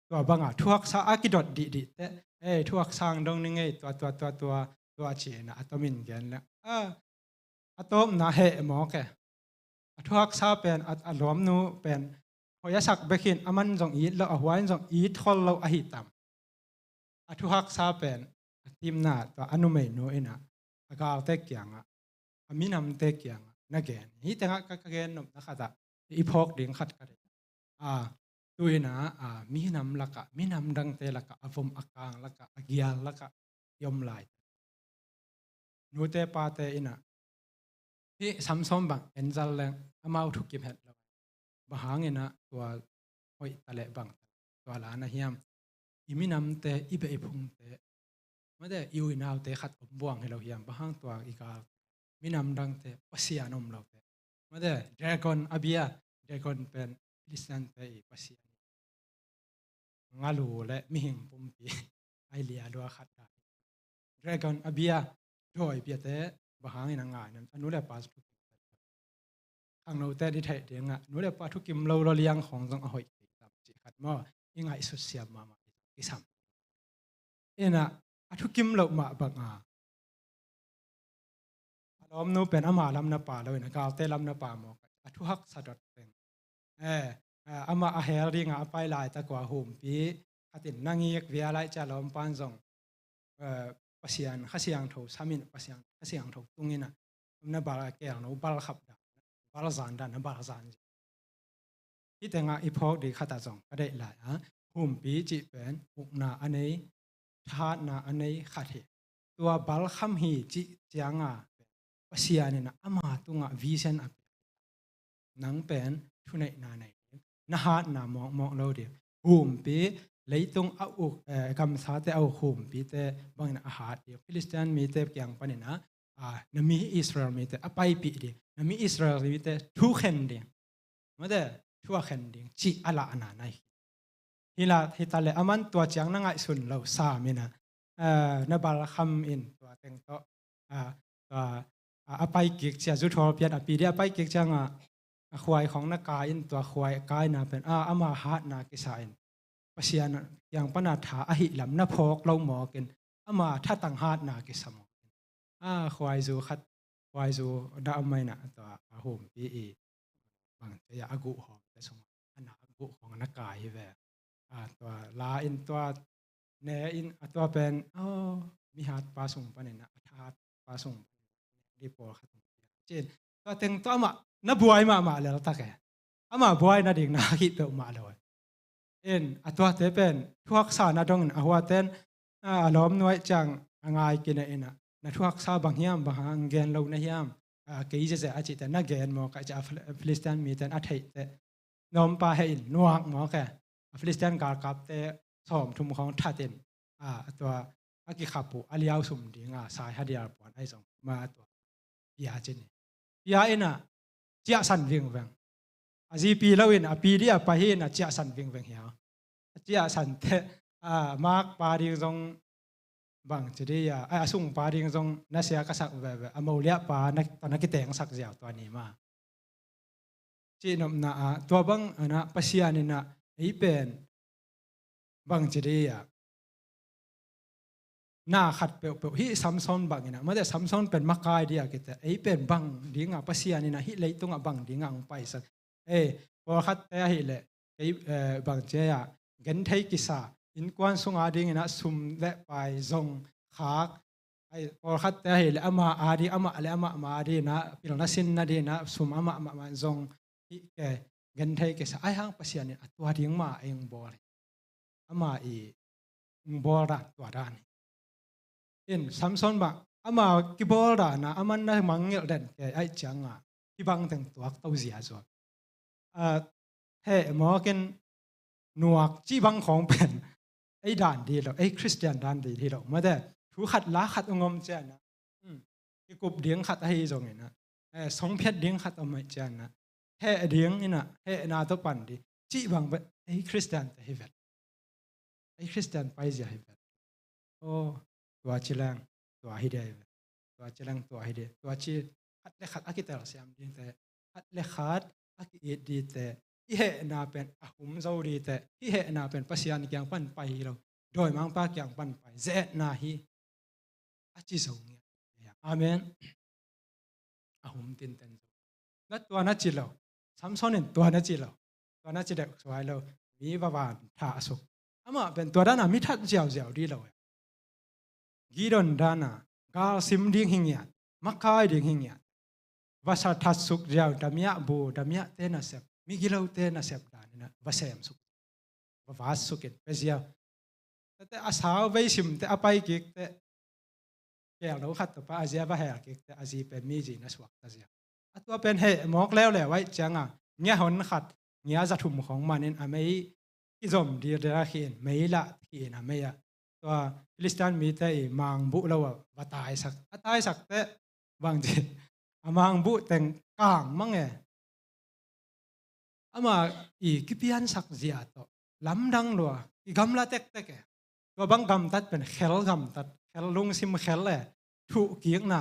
tua banga thuaksa a kidot dihdih teh, ei, thuaksa dong ni ngei, tua, tua, tua, tua, tua ci in ah a tomin gen leh, a, a tawpna heh mawk e. A thuaksa pen a, a lawmnu pen hoih a sak bek hi in a man zong it lo, a hua in zong it khol lo ahi tam. A thuaksa pen a timna tua a numeinu in ah a galte kiangah, a minamte kiangah na gen. Hih tengah ka, ka gen nopna khatah i phawk ding khat ka deih. A, tu in ah, a, minam lakah, minam dangte lakah, a vom a kang lakah, a gial lakah i om lai. Nute pate in ah hih Samson bang en zal leng amau thukim het lo. Bang hangin ah tua hoih ta leh bang tua la na hiam? I minamte, i beh i phungte, mate, i u i naute khat om buang hi lo hiam? Bang hang tua i gal minam dangte, Pasian om lote, mate, dragon a bia, dragon pen Philistine-te i pasian, ngalu le mihing pumpi ai lia lua khat ta. Dragon a bia, dawi biate, bang hangin a ngai nam, a nu le pa thukim. Khangnote i theih dingah nu le pa thukim lo lo liang khawng zong a hoih kei tam cih khat maw, i ngaihsut siam mahmah i sam. In ah a thukim loh mah banga a lawmnu pen ama lam na pa lo in a galte lam na pa mawk a, a thuhaksa dot teng. Eh, eh, amah a hel dinga a pai laitak ua humpi khatin na ngik via laih cia lawmpan zong, eh, Pasian Kha Siangtho samin, Pasian Kha Siangtho tungin ah na bal a kel no bal khap dan, bal zan dan, na bal zan. Hih tengah i phawk ding khatah zong ka deih lai a, humpi cih pen ukna a nei, thahatna a nei khat hi. Tua balkham hi cih cianga Pasian in ama tungah vision a pia. Nang pen thuneihna nei ding, na hatna mawkmawk lo ding. Humpi, leitung a uk, eh, gamsate a uk humpite bangin a hat ding. Philistine mite kiang panin ah, ah, na mi Israel mite a paipih ding, na mi Israel mite thukhen ding, mate, thuakhen ding cih a lahna na hi. Hi la, hi ta leh a man tua ciang na ngaihsun lo sam in ah, eh, na balkham in tua teng tawh, ah, tua, ah, a pai kik cia, zuthawl pian a pi dih a pai kik ciangah a khuai khawng na kai in, tua khuai a kaina pen, ah, ama hatna kisa in Pasian kiang pana tha ahi lam na phawk lo mawk in, ama thatang hatna kisa mawk in. Ah, khuaizu khat, khuaizu dah a mai na tua a humpi i bang cia a guh hawng te sung a na guh hawng na kai hi ve. A tua la in tua ne in a tua pen, oh, mi hat pa sung panin a tha hat pa sung di pawl khat cin. Tua teng tua amah na buai mahmah lel tak e. Amah buai nading na hih peuhmah lo e. In a tuate pen thuaksa na dongin a huaten, a, a lawm nuai ciang a ngai kine in a, na thuaksa bang hiam, bang hang gen lo na hiam? A, kei zeze a cihte na gen mawk a, ci a Phil-, Philistine miten a theihte. Nawmpa he in nuak mawk e. A Philistine galkapte sawmthum khawng that in, a, a tua a kikhap uh a liau sum dinga sai hadial puan ahi zong ma a tua pia cin hi. Pia in a ciahsan vingveng. a zipi lo in a pi dih a pai hi in a ciahsan vingveng hi a. A ciahsan teh a makpa ding zong bang ci dih a, a sungpa ding zong nasia ka sak veve, a moliahpa na, tawh na kitengsak ziau tua ni mah. Cihnopna ah tua bang a na Pasian in a ei pen bang ci dih a, na khat peuhpeuh hih Samson bang in a, mate Samson pen makai dih a kite, ei pen bang ding a Pasian in a hih leitung ah bang ding a hong paisak. Ei, pawlkhatte ahih leh ei, eh, bang ci a, genthei kisa, innkuan sung a ding in a sum le pai zong khak. Ei, pawlkhatte ahih leh ama a ding, amah le amah ma ding in a pilna sinna ding in a sum amah mahmah zong hih ke, genthei kisa. Ahi hang Pasian in a tua ding mah ei hong bawl hi. Ama i hong bawl dan tua dan hi. In Samson mah ama kibawl dan a, aman na mangngilh den ke aih ciang a, hih bang teng tuak to zia zuak. A, heh mawk in nuak cih bang khawng pen ei dan dih lo, ei Khristian dan dih hi lo. Mate, thu khat la khat hong om ciang a, hmm, kikup ding khat ahi zong in a, eh, songphiat ding khat om aih ciang a, heh ding in a, hehna tawh pan dih cih bang pen ei Khristian te hi vet. Ei Khristian paizia hi vet. Aw, tua ci leng tua hi dih hi vet. Tua ci leng tua hi dih. Tua ci khat le khat a kitelsiam dingte, khat le khat a ki-it dingte, hih hehna pen a hum zo dingte, hih hehna pen Pasian kiang pan pai hi lo, dawimangpa kiang pan pai, ze-etna hi, a ci zo ngiat. Amen. A hum tinten zo. Na tua na ci lo. Samson in tua na ci lo. Tua na ci deuh suai lo. Mi va van thah suk. Amah pen tua dan a mi that ziauziau dih lo. Gideon dan a galsim ding hi ngiat, makai ding hi ngiat. Va sa that suk ziau, damiah bu, damiahte nasep, migilote nasep dan in a va sem suk, va vat suk in pia ziau. Tate a sau vei sim teh a pai kik teh, keel no khat tawh pa a zi a va hel kik teh a zi pen mi zi na suak ta ziau. A tua pen heh mawk leuleu aih ciang a, ngia hon khat, ngia za thum khawng man in a mei kizom dildel khih in, mei lah khih in a mei ah tua Philistine mite i mangbuh lo ah va taisak. A taisak teh bang ci, a mangbuh teng kang mang e. Ama i kipiansak zia tawh lamdang lua, kigamla tektek e. Tua bang gamtat pen khel gamtat, khel lungsim khel e. Thuhkikna,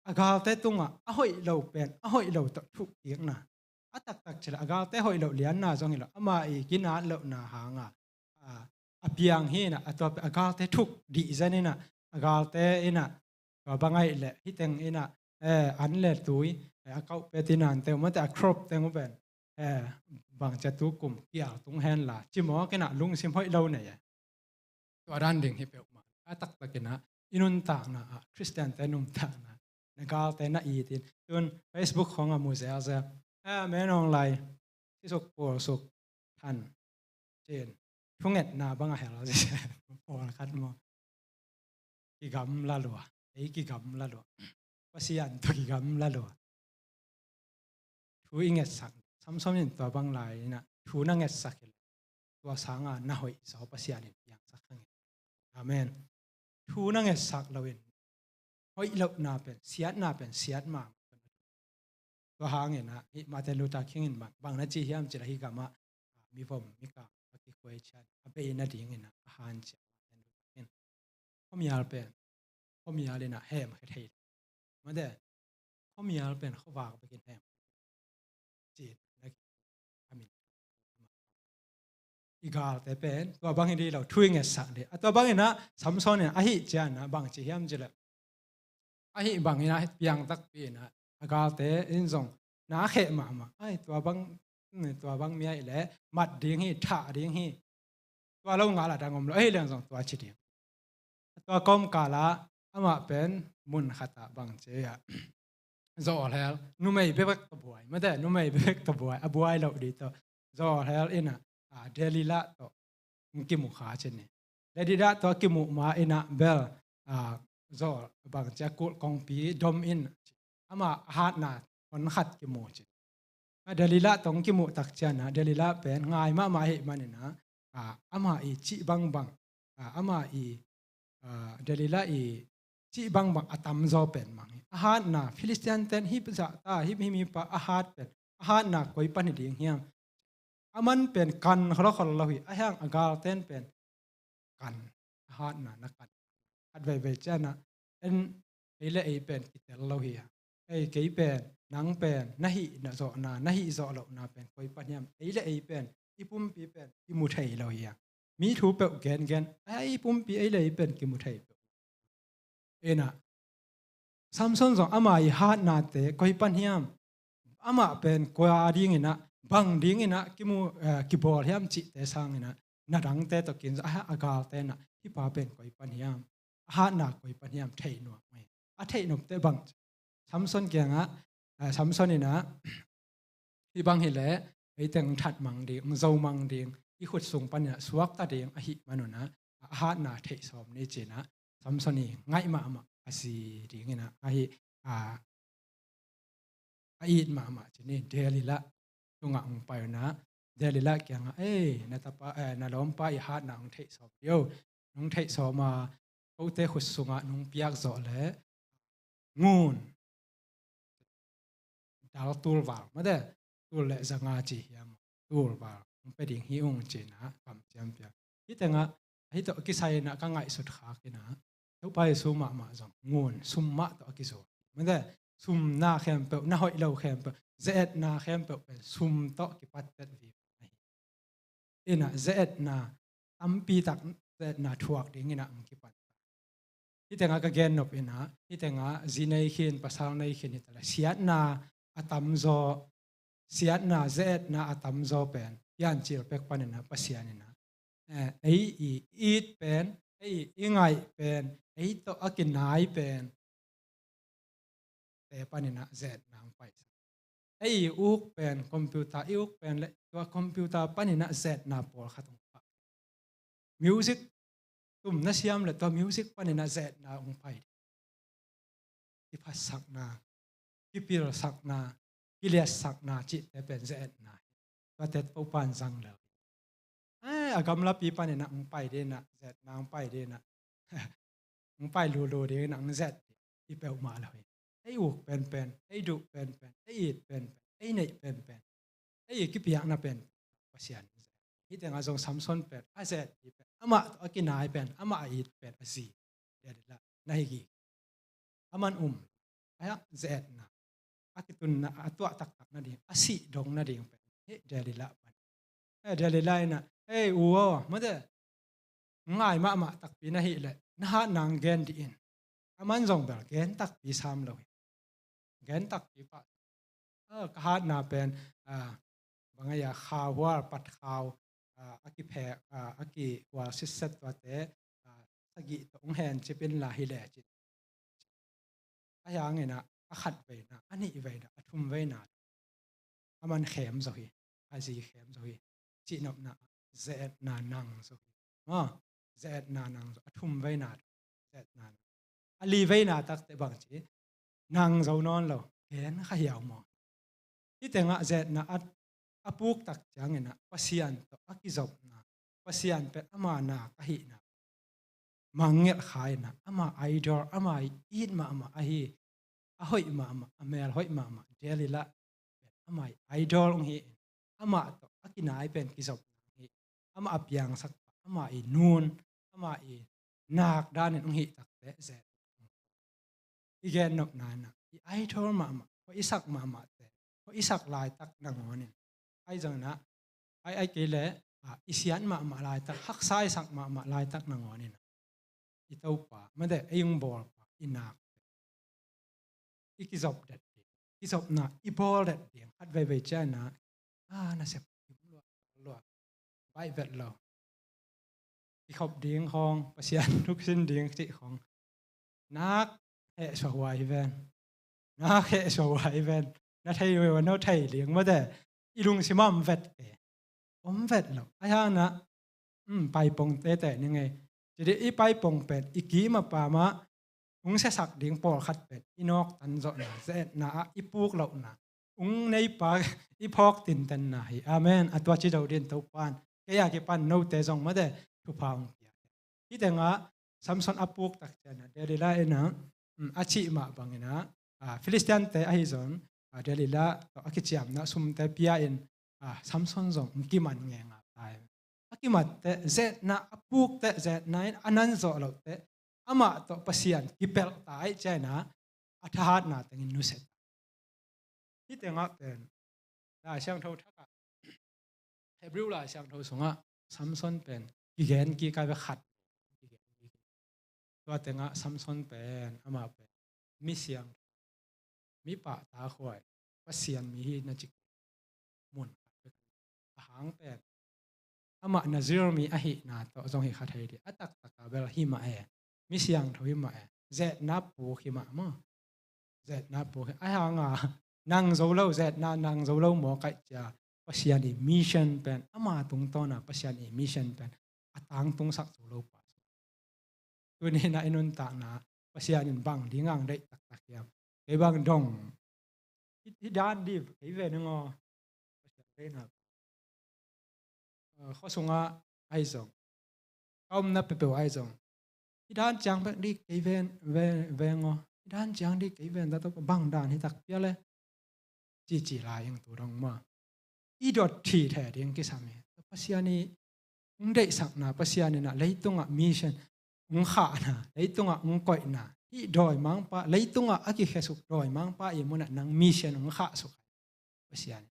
a galte tungah a hoih lo pen a hoih lo tawh thuhkikna. A taktak ci leh a galte hoih loh lianna zong hi lo, ama i kinat lohna hang a, a, a piang hi in a, a tua pen a galte thuk dih zen in a, a galte in a, tua bang ahih leh hih teng in a, eh, an le tui, eh, a kauh pet in a, an teng uh, mate a crop teng uh pen, eh, bang ci a tu kum kial tung hen la, ci mawk in a lungsim hoih lo nei e. Tua dan ding hi peuhmah. A taktak in a, i nuntakna ah, Khristiante nuntakna, na galte na it in. Tun Facebook khawng a mu zelzel. A, men awng lai, sisuk, pawlsuk, than, cin. Thungetna bang a hel pawlkhat maw. Kigamla lua. Ei kigamla lua. Pasian tawh kigamla lua. Thu i ngetsak. Samson in tua bang lai in a thu na ngetsak hi lo. Tua sang a na hoih zaw Pasian in piangsak hang e. Amen. Thu na ngetsak loin hoih lohna pen, siatna pen siat mahmah. Tua hang in a, hih Martin Luther King in bang, bang na ci hiam ci leh hih gam ah mivom, mikang a kikhuai ciang a bei nading in a, a hanciam Martin Luther King in, khuamial pen khuamial in a hemkhia thei. Mate, khuamial pen khuavak bekin hem. Ci in a, a min, i galte pen tua bang hi dih lo, thu i ngetsak dih. A tua bang in a Samson in a, ahih ciang a bang ci hiam ci leh, ahih bang in a piang takpi in a, a galte in zong na kheh mahmah. Ai, tua bang, tua bang mi ahih leh mat ding hi, thah ding hi. Tua lo ngal a dang om lo, ahih leng zong tua ci ding. Tua kawmkal ah amah pen mun khat ah bang ci a, zawhel, numei bekbek tawh buai, mate, numei bekbek tawh buai, a buai loh ding tawh zawhel in a, a, Delilah tawh hong kimu kha ci ni. Delilah tawh a kimuh ma in a bel, a, zawl bang ci a kulh kongpi dom in, ama a hatna hon khat kimu ci. A, Delilah tawh hong kimuh tak ciang a, Delilah pen ngai mahmah ahih manin a, a, ama i cih bangbang, a, ama i, a, Delilah i cih bangbang a tamzaw pen mang hi. A hatna, Philistine ten hih zah ta, hih, hih mipa a hat pen a Hatna koi pan hi ding hiam? Aman pen kan khol khol lo hi, a hiang a galten pen kan, a hatna na kan. Khat veivei cianah en, ei le ei pen kitel lo hi a. Ei, kei pen, nang pen, na hih na zawhna, na hih zawh lohna pen koi pan hiam? Ei le ei pen, i pumpi pen kimu thei lo hi a. Mi thu peuh gengen, ei, i pumpi ei le ei pen kimu thei peuh. Inah Samson zong ama i hatnate koi pan hiam? Amah pen kua dinginah, bang dinginah kimu, eh, kibawl hiam cihte sanginah, na dangte tawh kinzo, a, a galte inah, hih pa pen koi pan hiam? A hatna koi pan hiam? Theihnop mai. A theihnopte bang? Samson kiangah, eh, Samson inah, hih bang hileh, ei teng thatmang ding, zomang ding, i khut sung paninah suakta ding ahih manunah, a hatna theih sawm ni cinah, Samson i ngaih mahmah a zi dinginah, ahi, a, a it mahmah ci ni. Delilah tungah hong pai unah, Delilah kiangah, ei, na tapa, eh, na lawmpa i hatna hong theih sawm dih o. Nong theih sawm a, kote khut sungah nong piak zawh leh ngun, dal tulval, mate, tul le zanga ci hiam, tulval hong pia ding hi ung cinah kamciam piak. Hih tengah, hih tawh kisai inah ka ngaihsut khak inah, Topa Jesu mahmah zong ngun, sum mah tawh a kizo. Mate, sumna khempeuh, na hoih lo khempeuh, ze-etna khempeuh pen sum tawh kipattet vive na hi. Inah ze-etna, tampi tak ze-etna thuak dinginah hong kipan. Hih tengah ka gennop inah, hih tengah zi nei khin, pasal nei khin hi ta leh, siatna a tamzaw, siatna, ze-etna a tamzaw pen piancil pek paninah Pasian inah, eh, ei i it pen, ei i ngaih pen, ei tawh a kinai pen te paninah ze-etna hong paisak. Ei i uk pen, computer i uk pen le tua computer paninah ze-etna pawlkhat hong pah. Music tum na siam le tua music paninah ze-etna hong pai. Kiphatsakna, kipilsakna, kiliatsakna cihte pen ze-etna. Tuate Topa in zang lo. Eh, a gamlapi paninah hong pai dinah, ze-etna hong pai dinah, hong pai lulu dinah hong ze-et hi peuhmah lo hi. Ei uk penpen, ei duh penpen, ei it penpen, ei neih penpen, ei kipiakna pen Pasian. Hih tengah zong Samson pen a ze-et hi pen, amah tawh a kinai pen, amah a it pen a zi Delilah na hi gige. Aman um, a ze-etna, a kitunna, a tuah taktak nading, a sih dong nading pen hih Delilah pan. Eh, Delilah inah, ei u aw, mate, ngai mahmah takpi na hih leh na hatna hong gen dih in. Aman zong bel gen takpi sam lo hi. Gen takpi pah. Ah, ka hatna pen, ah, bang a, khauhual, patkhau, ah, a kiphek, ah, a kihual sitset tuate, ah, sagih tawh hong hencip inla hi leh ci. A hianginah a khat veina, a nih veina, a thum veina, aman khem zo hi, a zi khem zo hi. Cihnopna, ze-etna nang zo hi. Maw, ze-etna nang zo, a thum veina, ze-etna nang. A li veina takte bang ci, nang zo nawn lo, gen kha hiau maw. Hih tengah ze-etna a, a puk tak cianginah Pasian tawh a kizopna, Pasian pen ama nak ahihna mangngilh kha inah, ama idol, ama it mahmah ahi, a hoih mahmah, a mel hoih mahmah Delilah pen ama idol hong hi in, amah tawh a kinai pen kizopna hong hi. Amah a piangsak, ama i nun, ama i nak danin hong hih takte ze-et. I gennopna inah, i idol mahmah, hoih i sak mahmahte, hoih i sak laitak nangawnin, ai zonginah, ai, ai kei leh, ah, i siat mahmah laitak, haksa i sak mahmah laitak nangawnin, i Topa, mate, ei hong bawlpa, i nak, i kizop det ding, kizopna i bawl det ding, khat veivei cianah, ah, nasep kim lua, lua, baih vet lo. Kikhop ding khawng, Pasian thuksin ding cih khawng, nak heh suah huai hi ven. Nak heh suah huai hi ven. Na thei ve, no thei ding, mate, i lungsim ah om vet e. Om vet lo. A hianah, um, paipong tete ni ngei. Ci dih, i paipong pen i kim a pamah hong siasak ding pawlkhat pen i nawktan zawhna, ze-etna ah i puk lohna, hong neipa i phawk tintenna hi. Amen. A tua ci do din Topan, kei a kipan note zong, mate, thupha hong pia. Hih tengah Samson a puk tak cianah Delilah inah, um, a cih mah banginah, ah, Philistine-te ahi zong, ah, Delilah tawh a kiciamna sumte pia in, ah, Samson zong hong kiman ngenga tai. A kimatteh zetna, a pukteh zetna in a nan zawh lohteh amah tawh Pasian kipelh ta ahih ciangin ah a thahatna tengin nusia ta. Hih tengah pen Lai Siangtho thakah Hebrew Lai Siangtho sungah Samson pen kigen kik ai ve khat. Tua tengah Samson pen amah pen misiang, mi pahtak huai, Pasian mi hi na cih mun khat bek. A hang pen amah Nazir mi ahihna tawh zong hi kha thei ding. A taktak a bel hi mah e. Misiangtho hi mah e. Zetna puk hi mah maw. Zetna puk hi. A hang a nang zo lo, zetna nang zo lo maw kaih cia. Pasian i mission pen ama tungtawn a Pasian i mission pen a tangtungsak zo lo pa. Tuni in ah i nuntakna Pasian in bang ding a hong deih taktak hiam? Kei bang dong. Hih, hih dan dih kei ve ning aw. Pasian deihna. Eh, khua sungah ahi zong, ka omna peuhpeuh ahi zong, hih dan ciang bek dih kei ven, ven, ven aw. Hih dan ciang dih kei ven, tua tawh bang dan hi tak pia le. Cici lai ing tu dong maw. I dot thithe ding kisam hi. Pasian i hong deihsakna, Pasian in ah leitungah mission hong khahna, leitungah hong koihna, hih dawimangpa, leitungah a kikhiasuk dawimangpa i munah nang mission hong khahsuk. Pasian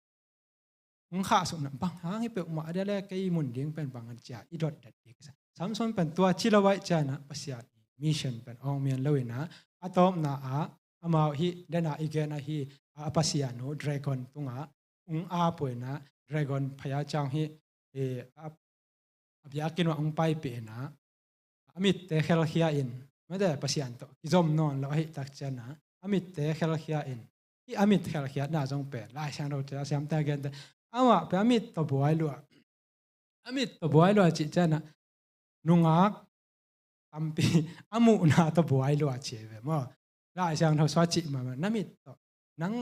hong khahsukna bang hang hi peuhmah a dia le kei mun ding pen bang an cia i dotdet ding kisam. Samson pen tua ci lo ahih ciangin ah Pasian mission pen awng mian lo in ah a tawpna ah amau hih dena i gen ahi a Pasian uh dragon tungah hong ap uh in ah dragon phaya ciang hih, eh, a, a biakinn uah hong paipih in ah a mitte khelkhia in, mate Pasian tawh kizom nawn lo ahih tak ciangin ah a mitte khelkhia in, hih a mit khelkhiatna zong pen Lai Siangtho te a siamte a gente amah pen a mit tawh buai lua. A mit tawh buai lua cih ciangin ah nungak tampi a muhna tawh buai lua ci ve maw. Lai Siangtho sua cih mahmah na mit tawh nang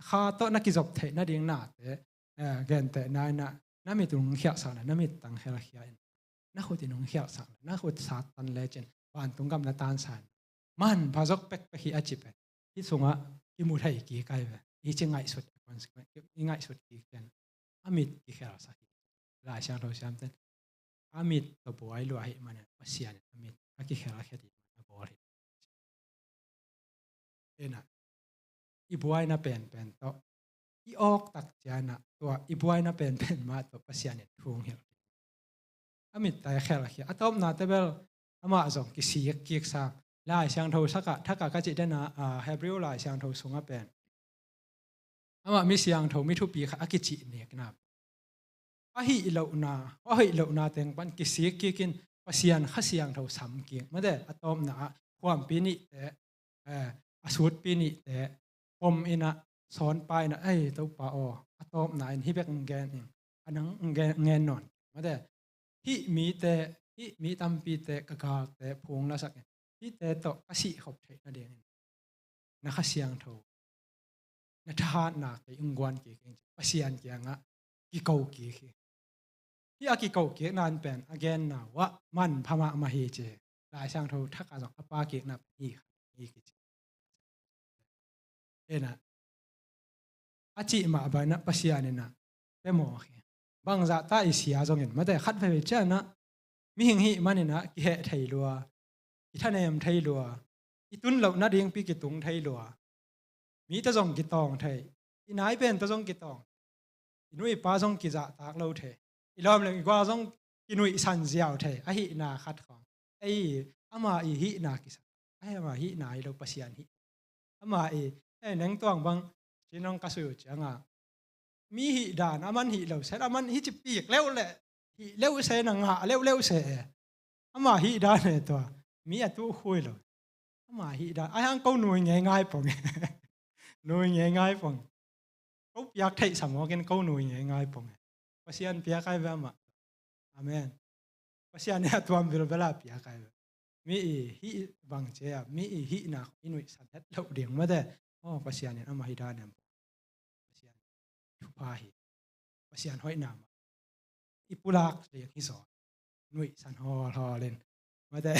kha tawh na kizop theih nading nate, eh, gentehna in ah na mit hong khialhsak le na mit tang khelkhia in. Na khut in hong khialhsak le na khut Satan lecin vantung gam na tansa in. Manpha zok pekpek hi a ci pen hih sungah kimu thei kik ai ve. I ci ngaihsut, i ngaihsut kik pen a mit kikhelsak hi. Lai Siangtho siamten a mit tawh buai lua ahih manin Pasian in a mit a kikhelkhia ding a bawl hi. Ena i buaina penpen tawh i awk tak ciangin ah tua i buaina penpen mah tawh Pasian in thu hong hilh. A mit tawh khelkhia a tawpna te bel amah zong kisik kik sang. Lai Siangtho sakah thakah ka cih dena, ah, Hebrew Lai Siangtho sungah pen amah mi siangtho mi thupi khat a kicih nekna, a hih lohna, a hih lohna teng pan kisik kik in Pasian Kha Siangtho sam kik. Mate a tawpna ah khuampi nihte, eh, a sutpi nihte pom in ah sawnpa in ah, ei Topa aw, a tawpna in hih bek hong gen in, a nang hong gen, hong gen nawn. Mate hih mite, hih mi tampite ka galte phung lasak in, hihte tawh ka sihkhop theih nadingin na Kha Siangtho, na thahatna kei hong guan kik ing ci Pasian kiangah kiko kik hi. Hih a kiko kikna in pen a genna uah manpha mahmah hi ci. Lai Siangtho thakah zong a pa kikna pen hi, hi kici. Ena a cih mah bangin ah Pasian in ah pia mawk hi. Bangzah ta i sia zongin mate khat veivei ciangin ah mihing hih manin ah kiheh thei lua, kithanem thei lua, i tun loh nadingpi kitung thei lua, mite zong kitawng thei, i nai pen tawh zong kitawng, i nu i pa zong kizahtak lo thei, i lawm le i gual zong kinuihsan ziau thei ahihna khat khawng. Ei, ama i hihna kisam. Ei, ama hihna hi lo, Pasian hih. Ama i, ei, neng tuang bang ci nong ka sui uh cianga mi hih dan a man hih lo se, a man hih ci pik leuh leh hih leuh se, na ngah leuh leuh se e. Ama hih dan e tua, mi a tuh khui lo. Ama hih dan ai hang ko nui ngeingai pong e. Nui ngeingai pong. Ko piak theih sa mawkin ko nui ngeingai pong e. Pasian piak ai ve amah. Amen. Pasian in a tuam vilvel a piak ai ve. Mi i hih bang cia, mi i hihna i nuihsan het loh ding mate. Aw, Pasian in amah hi dan em. Pasian thupha hi. Pasian hoihna mah i pulak ding hi zaw. Nuihsan hawlhawl in mate.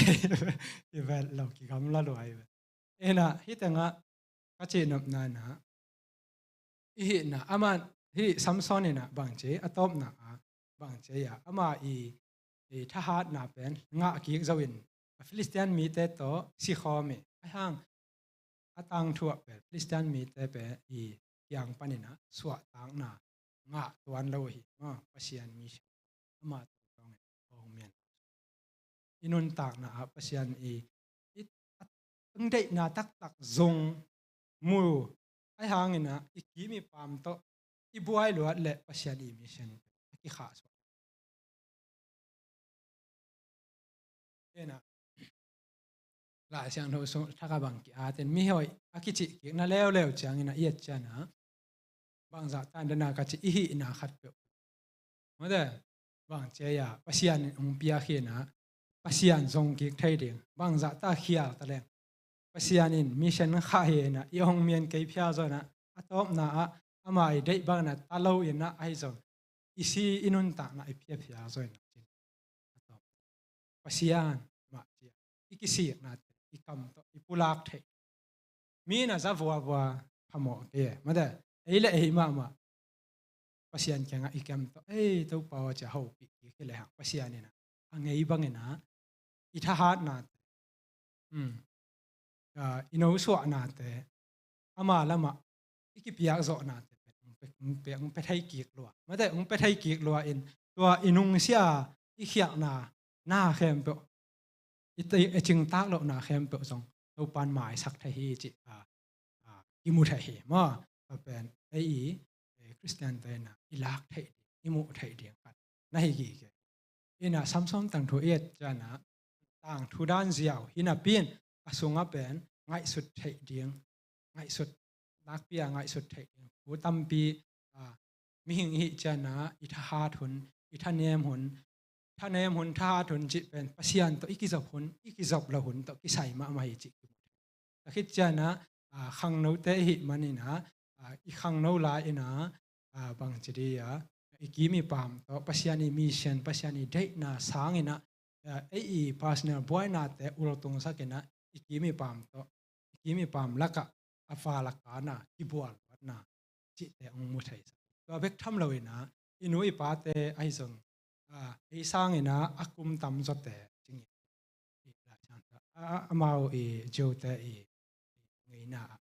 I vet lo kigamla lua hi ve. Ena hih tengah ka cihnopna inah i hihna, amah hih Samson in ah bang ci, a tawpna ah bang ci a, amah i, i thahatna pen ngah kik zo in, a Philistine mite tawh sikhawm i, ahi hang a tangthu ah pen Philistine mite pen i kiang panin ah suahtakna ngah tuan lo hi. Maw, Pasian mission amah tungtawnin hong mian. I nuntakna ah Pasian i, i, a, ang deihna taktak zong mu, ahi hangin ah i kim i pam tawh i buai luat leh Pasian i mission a kikhah suak. Ena, Lai Siangtho sung thak a bang ki-at in, mihoih a kicih kikna leuleu ciangin ah i et ciang ah, bangzah tan dana ka ci, i hihna khat peuh, mate, bang ci a, Pasian in hong piak hi in ah, Pasian zong kik thei ding, bangzah ta khial ta leng, Pasian in mission khah hi in ah, i hong mian kei phial zaw in ah, a tawpna ah ama i deih bangin ah ta lo in ah, ahi zong i si, i nuntakna i phial phial zaw in ah, a tawp Pasian mah ci a, i kisikna te, i kam tawh i pulak theih. Mi in ah za vuavua phamawh kei e, mate, ei le ei mahmah Pasian kiangah i kam tawh, ei Topa aw, ci a hopih kik hi lehang, Pasian in ah a ngei bangin ah i thahatna te, um, ah, i nosuahnate, ama lamah i kipiakzawhnate pen hong pe, hong pe, hong pe thei kik lua, mate, hong pe thei kik lua in, tua i nungsia, i khialhna, na khempeuh, i te, i cingtak lohna khempeuh zong Topan maisak thei hi cih, a, a, kimu thei hi. Maw, tua pen ei i, e, Khristian te in ah i lak theih ding, i muh theih ding khat na hi kei. In ah Samson tangthu i et ciang ah, tangthu dan ziau hi napi in, a sungah pen ngaihsut theih ding, ngaihsut, nakpi a ngaihsut theih ding thu tampi, a, mihing i hih ciang ah i thahat hun, i thanem hun, thanem hun, thahat hun cih pen Pasian tawh i kizop hun, i kizop lo hun tawh kisai mahmah hi cih. Tua khit ciang ah, a, khangnote i hih manin ah, a, i khangno lai in ah, a, bang ci ding a, i kim i pam tawh Pasian i mission, Pasian i deihna sangin ah, a, ei i personal buainate ultungsak in ah, i kim i pam tawh, i kim i pam lakah a val a kan a kibual luatna cihte hong mu thei sa. Tua bek tham lo in ah, i nu i pate ahi zong, a, ei sangin ah a kum tam zawte, ci nge, i Lai Siangtho, a, a, amau i Jew-te i, i ngeina ah,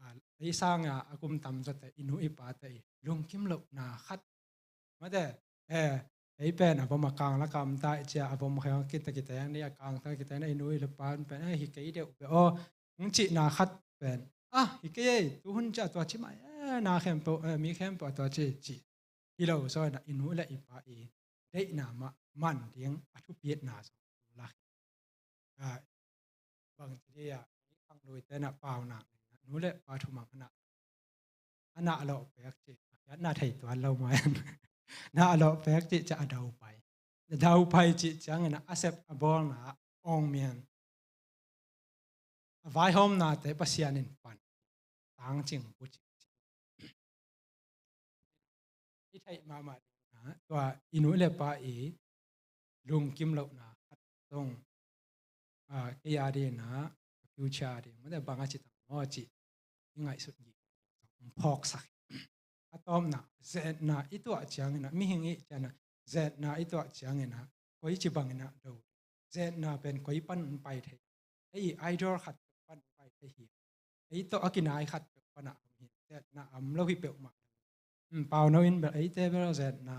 a, ei sangin ah a kum tam zawte, i nu i pate i lungkim lohna khat, mate, e, ei pen a vom a kang lakah om ta i ci a, a vom kheng kita kita yang ni, a kang ta kita yang ni, i nu i le pa pen, e, hi kei deuh beh aw, hong cihna khat pen, a, hi kei ei, tu hun ciang tua ci mah e, na khempeuh, e, mi khempeuh a tua ci, ci hi lo zaw in ah, i nu le i pa i deihna mah man ding a thupitna zong lak. A, bang ci ding a, i khangluite in ah paunak nei in ah, nu le pa thumang a nah, a nah lawh pek cih, a khiatna thei tuan lo mah in, nah lawh pek cih ciang a daupai. A daupai cih ciangin ah a sep a bawlna ah awngmian, a vaihawmnate Pasian in pan, tangcing bucing. I theih mahmah ding ah, tua i nu le pa i lungkim lohna khat zong, a, kei a ding ah, future a ding, mate, bang a ci tam maw cih i ngaihsut ngim, hong phawksak. A tawpna, zetna i tuah ciangin ah, mihing i hih ciang ah, zetna i tuah ciangin ah, koici bangin ah do. Zetna pen koi pan hong pai thei? Ei idol khat pan hong pai thei hi. Ei tawh a kinai khat pan a om hi. Zetna a om lo hi peuhmah. Um, pauno in bel, eite bel zetna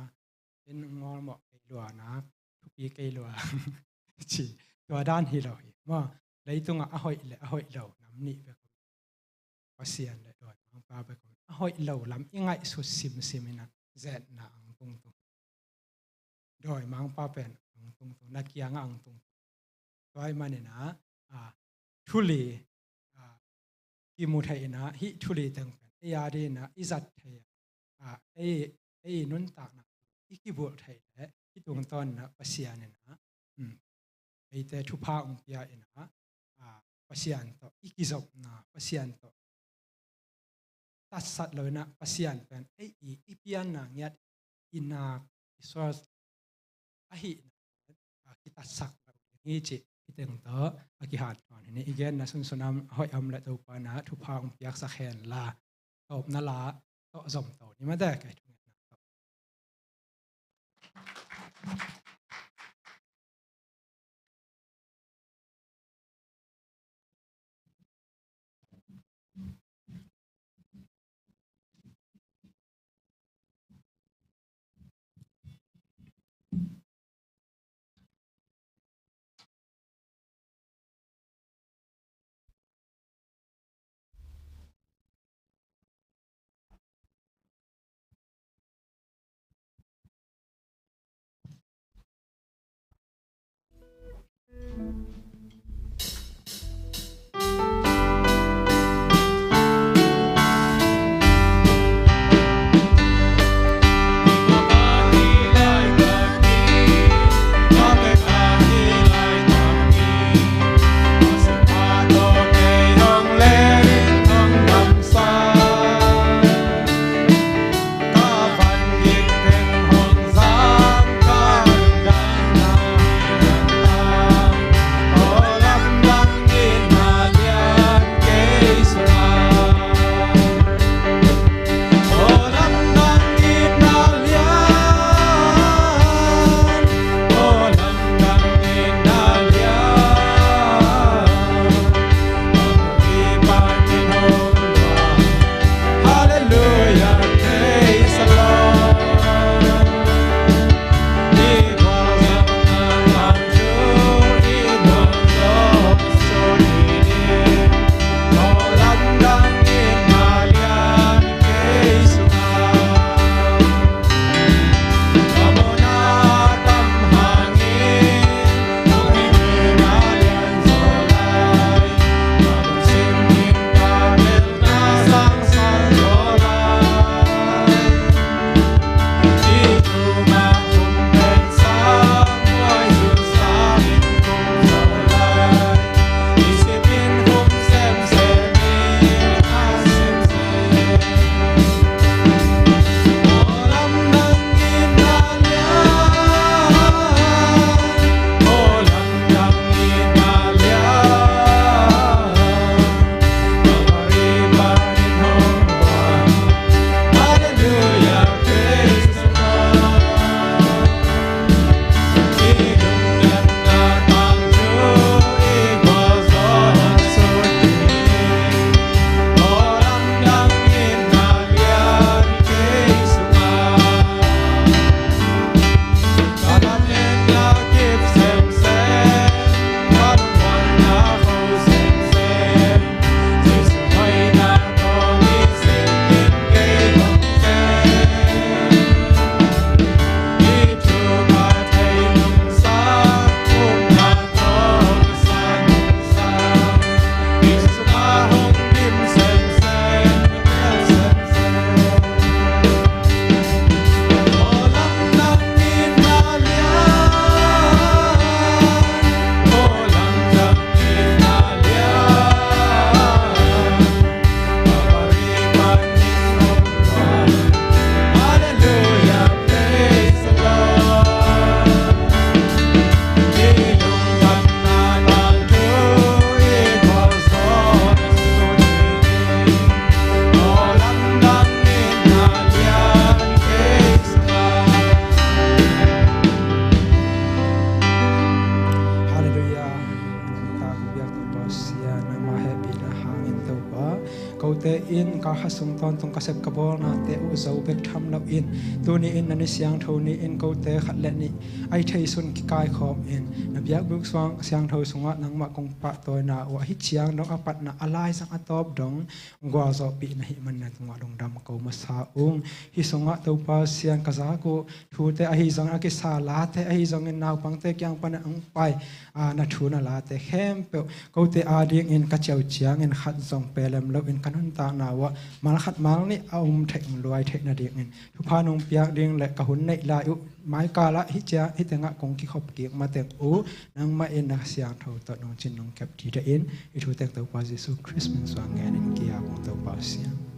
in ngawlmawh kei lua, nak thupi kei lua, ci, tua dan hi lo hi. Maw, leitungah a hoih le a hoih lo nam nih bek om. Pasian le dawimangpa bek om. A hoih lo lam i ngaihsut simsim in ah zetna ang tungtung, dawimangpa pen ang tungtung, na kiangah ang tungtung. Tua ahih manin ah, a, thu li, a, kimu thei in ah, hih thu li teng pen ei a ding in ah i zat thei a, a, ei, ei nuntakna i kibulh thei leh, hih tungtawn in ah Pasian in ah, um, eite thupha hong pia in ah, a, Pasian tawh i kizopna, Pasian tawh tatsat lo in ah, Pasian pen ei i, i pianna ngiat, i nak, i source ahihna, a, kitatsak lo ding hi cih hih teng tawh a kihanthawn hi ni. I genna sunsun a hoih a om leh Topa in ah thupha hong piaksak hen la. Tawpna la, tawh zom to ni mate. Kei thungetna tawh. Halleluiah. Nangmah biak Topa Sia, nangmah hehpihna hangin Topa, kote in kal khat sung tawntung ka sep ka bawlnate uh zo bek tham loin, tuni in na ni siangtho ni-in kote khat le nih a hi thei sun kikaikhawm in na biakbuk suang siangtho sungah nangmah kong pahtawina uh ahi ciang dong a patna a laizang a tawp dong gualzawhpih na hih manin na tungah lungdam ko masa ung. Hih sungah Topa Sia, ka zak uh thute ahi zongin, a kisa late ahi zongin, naupangte kiang panin hong pai, aa, na thu na late khempeuh kote adingin ka ciau ciangin khat zong pelem loin ka nuntakna uah mal khat mal nih a um theih, hong luai theih nadingin thupha nong piak ding le ka hun neih lai uh maikalah hih ciang, hih tengah kong kikhop kik mateng uh nangmah in na siangtho tawh nong cin nong kep dide in hih thu teng Topa Jesuh Khrist min suang ngenin kiap ung Topa Sia.